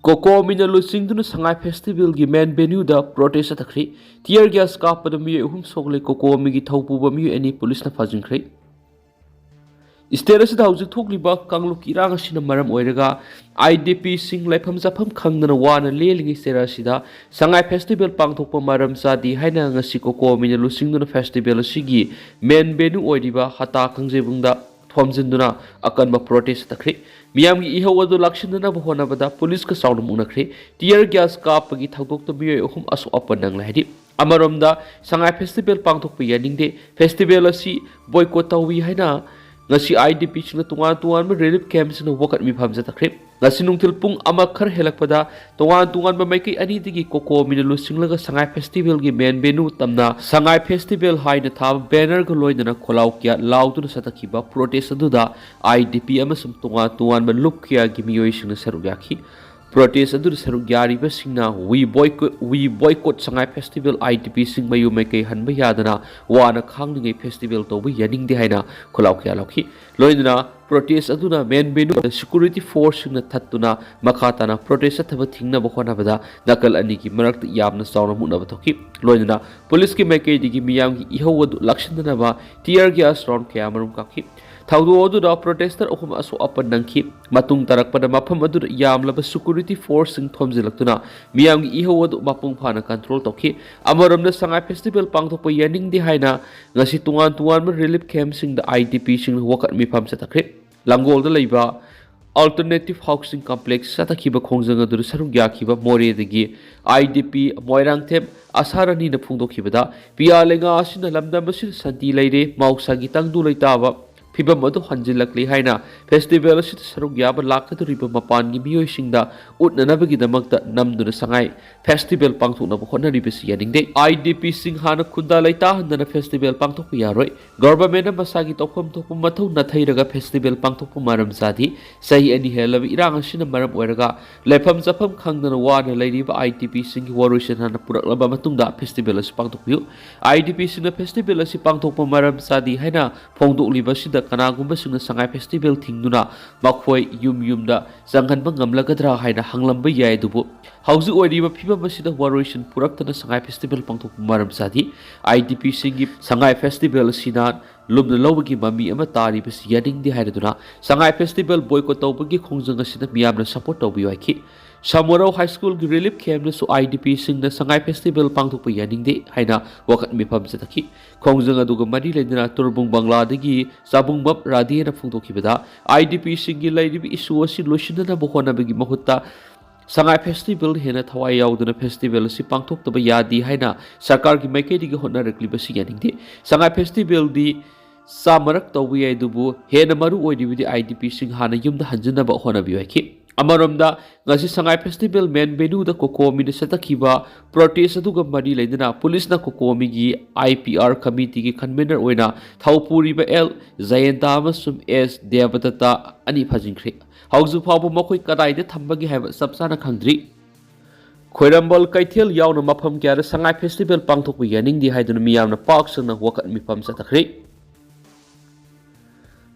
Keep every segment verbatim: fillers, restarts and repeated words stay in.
ꯀꯣꯀꯣꯃꯤꯅ ꯂꯨꯆꯤꯡꯗꯨꯅ ꯁꯉꯥꯏ ꯐꯦꯁꯇꯤꯚꯦꯜꯒꯤ ꯃꯦꯟ ꯚꯦꯅ꯭ꯌꯨꯗ protest ꯆꯠꯊꯈ꯭ꯔꯤ꯫ Tier gas ꯀꯥꯞꯄꯗ ꯃꯤꯑꯣꯏ ꯑꯍꯨꯝ ꯁꯣꯛꯂꯦ꯫ ꯀꯣꯀꯣꯃꯤꯒꯤ ꯊꯧ ꯄꯨꯕ ꯃꯤꯑꯣꯏ ꯑꯅꯤ ꯄꯨꯂꯤꯁꯅ ꯐꯥꯖꯤꯟꯈ꯭ꯔꯦ꯫ ꯁ꯭ꯇꯦꯠ ꯑꯁꯤꯗ ꯍꯧꯖꯤꯛ ꯊꯣꯛꯂꯤꯕ ꯀꯥꯡꯂꯨꯞꯀꯤ ꯏꯔꯥꯡ ꯑꯁꯤꯅ ꯃꯔꯝ ꯑꯣꯏꯔꯒ ꯑꯥꯏ ꯗꯤ ꯄꯤꯁꯤꯡ ꯂꯩꯐꯝ ꯆꯥꯐꯝ ꯈꯪꯗꯅ ꯋꯥꯅ ꯂꯦꯜꯂꯤꯉꯩ ꯁ꯭ꯇꯦꯠ ꯑꯁꯤꯗ ꯁꯉꯥꯏ ꯐꯦꯁꯇꯤꯚꯦꯜ ꯄꯥꯡꯊꯣꯛꯄ ꯃꯔꯝ ꯆꯥꯗꯦ ꯍꯥꯏꯅ ꯉꯁꯤ ꯀꯣꯀꯣꯃꯤꯅ ꯂꯨꯆꯤꯡꯗꯨꯅ ꯐꯦꯁꯇꯤꯚꯦꯜ ꯑꯁꯤꯒꯤ ꯃꯦꯟ ꯚꯦꯅ꯭ꯌꯨ ꯑꯣꯏꯔꯤꯕ ꯍꯇꯥ ꯀꯥꯡꯖꯩꯕꯨꯡꯗ ꯊꯣꯝꯖꯤꯟꯗꯨꯅ ꯑꯀꯟꯕ ꯄ꯭ꯔꯣꯇꯦꯁ ꯆꯠꯊꯈ꯭ꯔꯤ꯫ ꯃꯤꯌꯥꯝꯒꯤ ꯏꯍꯧ ꯑꯗꯨ ꯂꯥꯛꯁꯤꯟꯅꯅꯕ ꯍꯣꯠꯅꯕꯗ ꯄꯨꯂꯤꯁꯀ ꯆꯥꯎꯅ ꯃꯨꯛꯅꯈ꯭ꯔꯦ꯫ ꯇꯤꯌꯔ ꯒ꯭ꯌꯥꯁ ꯀꯥꯞꯄꯒꯤ ꯊꯧꯗꯣꯛꯇ ꯃꯤꯑꯣꯏ ꯑꯍꯨꯝ ꯑꯁꯣꯛ ꯑꯄꯟ ꯅꯪꯂꯦ ꯍꯥꯏꯔꯤ꯫ ꯑꯃꯔꯣꯝꯗ ꯁꯉꯥꯏ ꯐꯦꯁꯇꯤꯚꯦꯜ ꯄꯥꯡꯊꯣꯛꯄ ꯌꯥꯅꯤꯡꯗꯦ, ꯐꯦꯁꯇꯤꯚꯦꯜ ꯑꯁꯤ ꯕꯣꯏꯀꯣꯠ ꯇꯧꯏ ꯍꯥꯏꯅ ꯉꯁꯤ ꯑꯥꯏ ꯗꯤ ꯄꯤꯁꯤꯡꯅ ꯇꯣꯉꯥꯟ ꯇꯣꯉꯥꯟꯕ ꯔꯤꯂꯤꯐ ꯀꯦꯝꯞꯁꯤꯡꯅ ꯋꯥꯀꯠ ꯃꯤꯐꯝ ꯆꯠꯊꯈ꯭ꯔꯦ꯫ ꯉꯁꯤ ꯅꯨꯡꯊꯤꯜ ꯄꯨꯡ ꯑꯃ ꯈꯔ ꯍꯦꯜꯂꯛꯄꯗ ꯇꯣꯉꯥꯟ ꯇꯣꯉꯥꯟꯕ ꯃꯥꯏꯀꯩ ꯑꯅꯤꯗꯒꯤ ꯀꯣꯀꯣꯃꯤꯅ ꯂꯨꯆꯤꯡꯂꯒ ꯁꯉꯥꯏ ꯐꯦꯁꯇꯤꯚꯦꯜꯒꯤ ꯃꯦꯟ ꯚꯦꯅ꯭ꯌꯨ ꯇꯝꯅ ꯁꯉꯥꯏ ꯐꯦꯁꯇꯤꯚꯦꯜ ꯍꯥꯏꯅ ꯊꯥꯕ ꯕꯦꯅꯔꯒ ꯂꯣꯏꯅꯅ ꯈꯣꯜꯂꯥꯎ ꯀꯌꯥ ꯂꯥꯎꯗꯨꯅ ꯆꯠꯊꯈꯤꯕ ꯄ꯭ꯔꯣꯇꯦꯁ ꯑꯗꯨꯗ ꯑꯥꯏ ꯗꯤ ꯄꯤ ꯑꯃꯁꯨꯡ ꯇꯣꯉꯥꯟ ꯇꯣꯉꯥꯟꯕ ꯂꯨꯞ ꯀꯌꯥꯒꯤ ꯃꯤꯑꯣꯏꯁꯤꯡꯅ ꯁꯔꯨꯛ ꯌꯥꯈꯤ꯫ ꯄ꯭ꯔꯣꯇꯦꯁ ꯑꯗꯨꯗ ꯁꯔꯨꯛ ꯌꯥꯔꯤꯕꯁꯤꯡꯅ "We boycott, we boycott Sangai festival, I D ꯄꯤꯁꯤꯡ ꯃꯌꯨꯝ ꯃꯥꯏꯀꯩ ꯍꯟꯕ ꯌꯥꯗꯅ ꯋꯥꯅ ꯈꯥꯡꯂꯤꯉꯩ ꯐꯦꯁꯇꯤꯚꯦꯜ ꯇꯧꯕ ꯌꯥꯅꯤꯡꯗꯦ" ꯍꯥꯏꯅ ꯈꯣꯜꯂꯥꯎ ꯀꯌꯥ ꯂꯥꯎꯈꯤ꯫ ꯂꯣꯏꯅꯅ ꯄ꯭ꯔꯣꯇꯦꯁ ꯑꯗꯨꯅ ꯃꯦꯟ ꯚꯦꯅ꯭ꯌꯨꯗ ꯁꯦꯀ꯭ꯌꯨꯔꯤꯇꯤ ꯐꯣꯔꯁꯁꯤꯡꯅ ꯊꯠꯇꯨꯅ ꯃꯈꯥ ꯇꯥꯅ ꯄ꯭ꯔꯣꯇꯦꯁ ꯆꯠꯊꯕ ꯊꯤꯡꯅꯕ ꯍꯣꯠꯅꯕꯗ ꯅꯥꯀꯜ ꯑꯅꯤꯒꯤ ꯃꯔꯛꯇ ꯌꯥꯝꯅ ꯆꯥꯎꯅ ꯃꯨꯛꯅꯕ ꯊꯣꯛꯈꯤ꯫ ꯂꯣꯏꯅꯅ ꯄꯨꯂꯤꯁꯀꯤ ꯃꯥꯏꯀꯩꯗꯒꯤ ꯃꯤꯌꯥꯝꯒꯤ ꯏꯍꯧ ꯑꯗꯨ ꯂꯥꯛꯁꯤꯟꯅꯅꯕ ꯇꯤꯌꯔ ꯒ꯭ꯌꯥꯁ ꯔꯥꯎꯟ ꯀꯌꯥ ꯑꯃꯔꯣꯝ ꯀꯥꯞꯈꯤ꯫ ꯊꯧꯗꯣꯛ ꯑꯗꯨꯗ ꯄ꯭ꯔꯣꯇꯦꯁꯇꯔ ꯑꯍꯨꯝ ꯑꯁꯣꯛ ꯑꯄꯟ ꯅꯪꯈꯤ꯫ ꯃꯇꯨꯡ ꯇꯥꯔꯛꯄꯗ ꯃꯐꯝ ꯑꯗꯨꯗ ꯌꯥꯝꯂꯕ ꯁꯦꯀ꯭ꯌꯨꯔꯤꯇꯤ ꯐꯣꯔꯁꯁꯤꯡ ꯊꯣꯝꯖꯤꯜꯂꯛꯇꯨꯅ ꯃꯤꯌꯥꯝꯒꯤ ꯏꯍꯧ ꯑꯗꯨ ꯃꯄꯨꯡ ꯐꯥꯅ ꯀꯟꯇ꯭ꯔꯣꯜ ꯇꯧꯈꯤ꯫ ꯑꯃꯔꯣꯝꯗ ꯁꯉꯥꯏ ꯐꯦꯁꯇꯤꯚꯦꯜ ꯄꯥꯡꯊꯣꯛꯄ ꯌꯥꯅꯤꯡꯗꯦ ꯍꯥꯏꯅ ꯉꯁꯤ ꯇꯣꯉꯥꯟ ꯇꯣꯉꯥꯟꯕ ꯔꯤꯂꯤꯐ ꯀꯦꯝꯞꯁꯤꯡꯗ ꯑꯥꯏ ꯗꯤ ꯄꯤꯁꯤꯡꯅ ꯋꯥꯀꯠ ꯃꯤꯐꯝ ꯆꯠꯊꯈ꯭ꯔꯦ꯫ ꯂꯥꯡꯒꯣꯜꯗ ꯂꯩꯕ ꯑꯜꯇꯔꯅꯦꯇꯤꯚ ꯍꯥꯎꯁꯤꯡ ꯀꯝꯄ꯭ꯂꯦꯛꯁ ꯆꯠꯊꯈꯤꯕ ꯈꯣꯡꯖꯪ ꯑꯗꯨꯗ ꯁꯔꯨꯛ ꯌꯥꯈꯤꯕ ꯃꯣꯔꯦꯗꯒꯤ ꯑꯥꯏ ꯗꯤ ꯄꯤ ꯃꯣꯏꯔꯥꯡꯊꯦꯝ ꯑꯁꯥꯔꯥꯅꯤꯅ ꯐꯣꯡꯗꯣꯛꯈꯤꯕꯗ, ꯄꯤꯌꯥ ꯂꯩꯉꯥ ꯑꯁꯤꯅ ꯂꯝꯗꯝ ꯑꯁꯤꯗ ꯁꯥꯟꯇꯤ ꯂꯩꯔꯦ, ꯃꯍꯧꯁꯥꯒꯤ ꯇꯪꯗꯨ ꯂꯩꯇꯥꯕ ꯐꯤꯕꯝ ꯑꯗꯨ ꯍꯟꯖꯤꯜꯂꯛꯂꯦ ꯍꯥꯏꯅ ꯐꯦꯁꯇꯤꯚꯦꯜ ꯑꯁꯤꯗ ꯁꯔꯨꯛ ꯌꯥꯕ ꯂꯥꯛꯀꯗꯧꯔꯤꯕ ꯃꯄꯥꯟꯒꯤ ꯃꯤꯑꯣꯏꯁꯤꯡꯗ ꯎꯠꯅꯅꯕꯒꯤꯗꯃꯛꯇ ꯅꯝꯗꯨꯅ ꯁꯉꯥꯏ ꯐꯦꯁꯇꯤꯚꯦꯜ ꯄꯥꯡꯊꯣꯛꯅꯕ ꯍꯣꯠꯅꯔꯤꯕꯁꯤ ꯌꯥꯅꯤꯡꯗꯦ꯫ ꯑꯥꯏ ꯗꯤ ꯄꯤꯁꯤꯡ ꯍꯥꯟꯅ ꯈꯨꯟꯗꯥ ꯂꯩꯇꯥꯍꯟꯗꯅ ꯐꯦꯁꯇꯤꯚꯦꯜ ꯄꯥꯡꯊꯣꯛꯄ ꯌꯥꯔꯣꯏ꯫ ꯒꯚꯔꯟꯃꯦꯟꯠꯅ ꯃꯁꯥꯒꯤ ꯇꯧꯐꯝ ꯊꯣꯛꯄ ꯃꯊꯧ ꯅꯥꯊꯩꯔꯒ ꯐꯦꯁꯇꯤꯚꯦꯜ ꯄꯥꯡꯊꯣꯛꯄ ꯃꯔꯝ ꯆꯥꯗꯦ꯫ ꯆꯍꯤ ꯑꯅꯤ ꯍꯦꯜꯂꯕ ꯏꯔꯥꯡ ꯑꯁꯤꯅ ꯃꯔꯝ ꯑꯣꯏꯔꯒ ꯂꯩꯐꯝ ꯆꯥꯐꯝ ꯈꯪꯗꯅ ꯋꯥꯅ ꯂꯩꯔꯤꯕ ꯑꯥꯏ ꯗꯤ ꯄꯤꯁꯤꯡꯒꯤ ꯋꯥꯔꯣꯏꯁꯤꯟ ꯍꯥꯟꯅ ꯄꯨꯔꯛꯂꯕ ꯃꯇꯨꯡꯗ ꯐꯦꯁꯇꯤꯚꯦꯜ ꯑꯁꯤ ꯄꯥꯡꯊꯣꯛꯄꯤꯌꯨ꯫ ꯑꯥꯏ ꯗꯤ ꯄꯤꯁꯤꯡꯅ ꯐꯦꯁꯇꯤꯚꯦꯜ ꯑꯁꯤ ꯄꯥꯡꯊꯣꯛꯄ ꯃꯔꯝ ꯆꯥꯗꯦ ꯍꯥꯏꯅ ꯐꯣꯡꯗꯣꯛꯂꯤꯕ ꯑꯁꯤꯗ ꯀꯅꯥꯒꯨꯝꯕꯁꯤꯡꯅ ꯁꯉꯥꯏ ꯐꯦꯁꯇꯤꯚꯦꯜ ꯊꯤꯡꯗꯨꯅ ꯃꯈꯣꯏ ꯌꯨꯝ ꯌꯨꯝꯗ ꯆꯪꯍꯟꯕ ꯉꯝꯂꯒꯗ꯭ꯔꯥ ꯍꯥꯏꯅ ꯍꯪꯂꯝꯕ ꯌꯥꯏ꯫ ꯑꯗꯨꯕꯨ ꯍꯧꯖꯤꯛ ꯑꯣꯏꯔꯤꯕ ꯐꯤꯕꯝ ꯑꯁꯤꯗ ꯋꯥꯔꯣꯏꯁꯤꯟ ꯄꯨꯔꯛꯇꯅ ꯁꯉꯥꯏ ꯐꯦꯁꯇꯤꯚꯦꯜ ꯄꯥꯡꯊꯣꯛꯄ ꯃꯔꯝ ꯆꯥꯗꯦ꯫ ꯑꯥꯏ ꯗꯤ ꯄꯤꯁꯤꯡꯒꯤ ꯁꯉꯥꯏ ꯐꯦꯁꯇꯤꯚꯦꯜ ꯑꯁꯤꯅ ꯂꯨꯝꯅ ꯂꯧꯕꯒꯤ ꯃꯃꯤ ꯑꯃ ꯇꯥꯔꯤꯕꯁꯤ ꯌꯥꯅꯤꯡꯗꯦ ꯍꯥꯏꯔꯗꯨꯅ ꯁꯉꯥꯏ ꯐꯦꯁꯇꯤꯚꯦꯜ ꯕꯣꯏꯀꯣꯠ ꯇꯧꯕꯒꯤ ꯈꯣꯡꯖꯪ ꯑꯁꯤꯗ ꯃꯤꯌꯥꯝꯅ ꯁꯄꯣꯔꯠ ꯇꯧꯕꯤꯌꯨ ꯍꯥꯏꯈꯤ꯫ ꯁꯃꯨꯔꯧ ꯍꯥꯏ ꯁ꯭ꯀꯨꯜꯒꯤ ꯔꯤꯂꯤꯐ ꯀꯦꯝꯅꯁꯨ ꯑꯥꯏ ꯗꯤ ꯄꯤꯁꯤꯡꯅ ꯁꯉꯥꯏ ꯐꯦꯁꯇꯤꯚꯦꯜ ꯄꯥꯡꯊꯣꯛꯄ ꯌꯥꯅꯤꯡꯗꯦ ꯍꯥꯏꯅ ꯋꯥꯀꯠ ꯃꯤꯐꯝ ꯆꯠꯊꯈꯤ꯫ ꯈꯣꯡꯖꯪ ꯑꯗꯨꯒ ꯃꯔꯤ ꯂꯩꯅꯅ ꯇꯨꯔꯕꯨꯡ ꯕꯪꯂꯥꯗꯒꯤ ꯆꯥꯕꯨꯡꯕꯝ ꯔꯥꯙꯦꯅ ꯐꯣꯡꯗꯣꯛꯈꯤꯕꯗ, ꯑꯥꯏ ꯗꯤ ꯄꯤꯁꯤꯡꯒꯤ ꯂꯩꯔꯤꯕ ꯏꯁꯨ ꯑꯁꯤ ꯂꯣꯏꯁꯤꯟꯅꯅꯕ ꯍꯣꯠꯅꯕꯒꯤ ꯃꯍꯨꯠꯇ ꯁꯉꯥꯏ ꯐꯦꯁꯇꯤꯚꯦꯜ ꯍꯦꯟꯅ ꯊꯋꯥꯏ ꯌꯥꯎꯗꯨꯅ ꯐꯦꯁꯇꯤꯚꯦꯜ ꯑꯁꯤ ꯄꯥꯡꯊꯣꯛꯇꯕ ꯌꯥꯗꯦ ꯍꯥꯏꯅ ꯁꯔꯀꯥꯔꯒꯤ ꯃꯥꯏꯀꯩꯗꯒꯤ ꯍꯣꯠꯅꯔꯛꯂꯤꯕꯁꯤ ꯌꯥꯅꯤꯡꯗꯦ꯫ ꯁꯉꯥꯏ ꯐꯦꯁꯇꯤꯚꯦꯜꯗꯤ ꯆꯥꯃꯔꯛ ꯇꯧꯕ ꯌꯥꯏ, ꯑꯗꯨꯕꯨ ꯍꯦꯟꯅ ꯃꯔꯨ ꯑꯣꯏꯔꯤꯕꯗꯤ ꯑꯥꯏ ꯗꯤ ꯄꯤꯁꯤꯡ ꯍꯥꯟꯅ ꯌꯨꯝꯗ ꯍꯟꯖꯤꯟꯅꯕ ꯍꯣꯠꯅꯕꯤꯌꯨ ꯍꯥꯏꯈꯤ꯫ ꯑꯃꯔꯣꯝꯗ, ꯉꯁꯤ ꯁꯉꯥꯏ ꯐꯦꯁꯇꯤꯚꯦꯜ ꯃꯦꯟ ꯚꯦꯅꯨꯗ ꯀꯣꯀꯣꯃꯤꯅ ꯆꯠꯊꯈꯤꯕ ꯄ꯭ꯔꯣꯇꯦꯁ ꯑꯗꯨꯒ ꯃꯔꯤ ꯂꯩꯅꯅ ꯄꯨꯂꯤꯁꯅ ꯀꯣꯀꯣꯃꯤꯒꯤ ꯑꯥꯏ ꯄꯤ ꯑꯥꯔ ꯀꯃꯤꯇꯤꯒꯤ ꯀꯟꯚꯦꯅꯔ ꯑꯣꯏꯅ ꯊꯧꯄꯨꯔꯤꯕ ꯑꯦꯜ ꯖꯌꯟꯇ ꯑꯃꯁꯨꯡ ꯑꯦꯁ ꯗꯦꯕꯗꯠꯇ ꯑꯅꯤ ꯐꯥꯖꯤꯟꯈ꯭ꯔꯦ꯫ ꯍꯧꯖꯤꯛ ꯐꯥꯎꯕ ꯃꯈꯣꯏ ꯀꯗꯥꯏꯗ ꯊꯝꯕꯒꯦ ꯍꯥꯏꯕ ꯆꯞ ꯆꯥꯅ ꯈꯪꯗ꯭ꯔꯤ꯫ ꯈ꯭ꯋꯥꯏꯔꯝꯕꯟ ꯀꯩꯊꯦꯜ ꯌꯥꯎꯅ ꯃꯐꯝ ꯀꯌꯥꯗ ꯁꯉꯥꯏ ꯐꯦꯁꯇꯤꯚꯦꯜ ꯄꯥꯡꯊꯣꯛꯄ ꯌꯥꯅꯤꯡꯗꯦ ꯍꯥꯏꯗꯨꯅ ꯃꯤꯌꯥꯝꯅ ꯄꯥꯛ ꯁꯟꯅ ꯋꯥꯀꯠ ꯃꯤꯐꯝ ꯆꯠꯊꯈ꯭ꯔꯦ꯫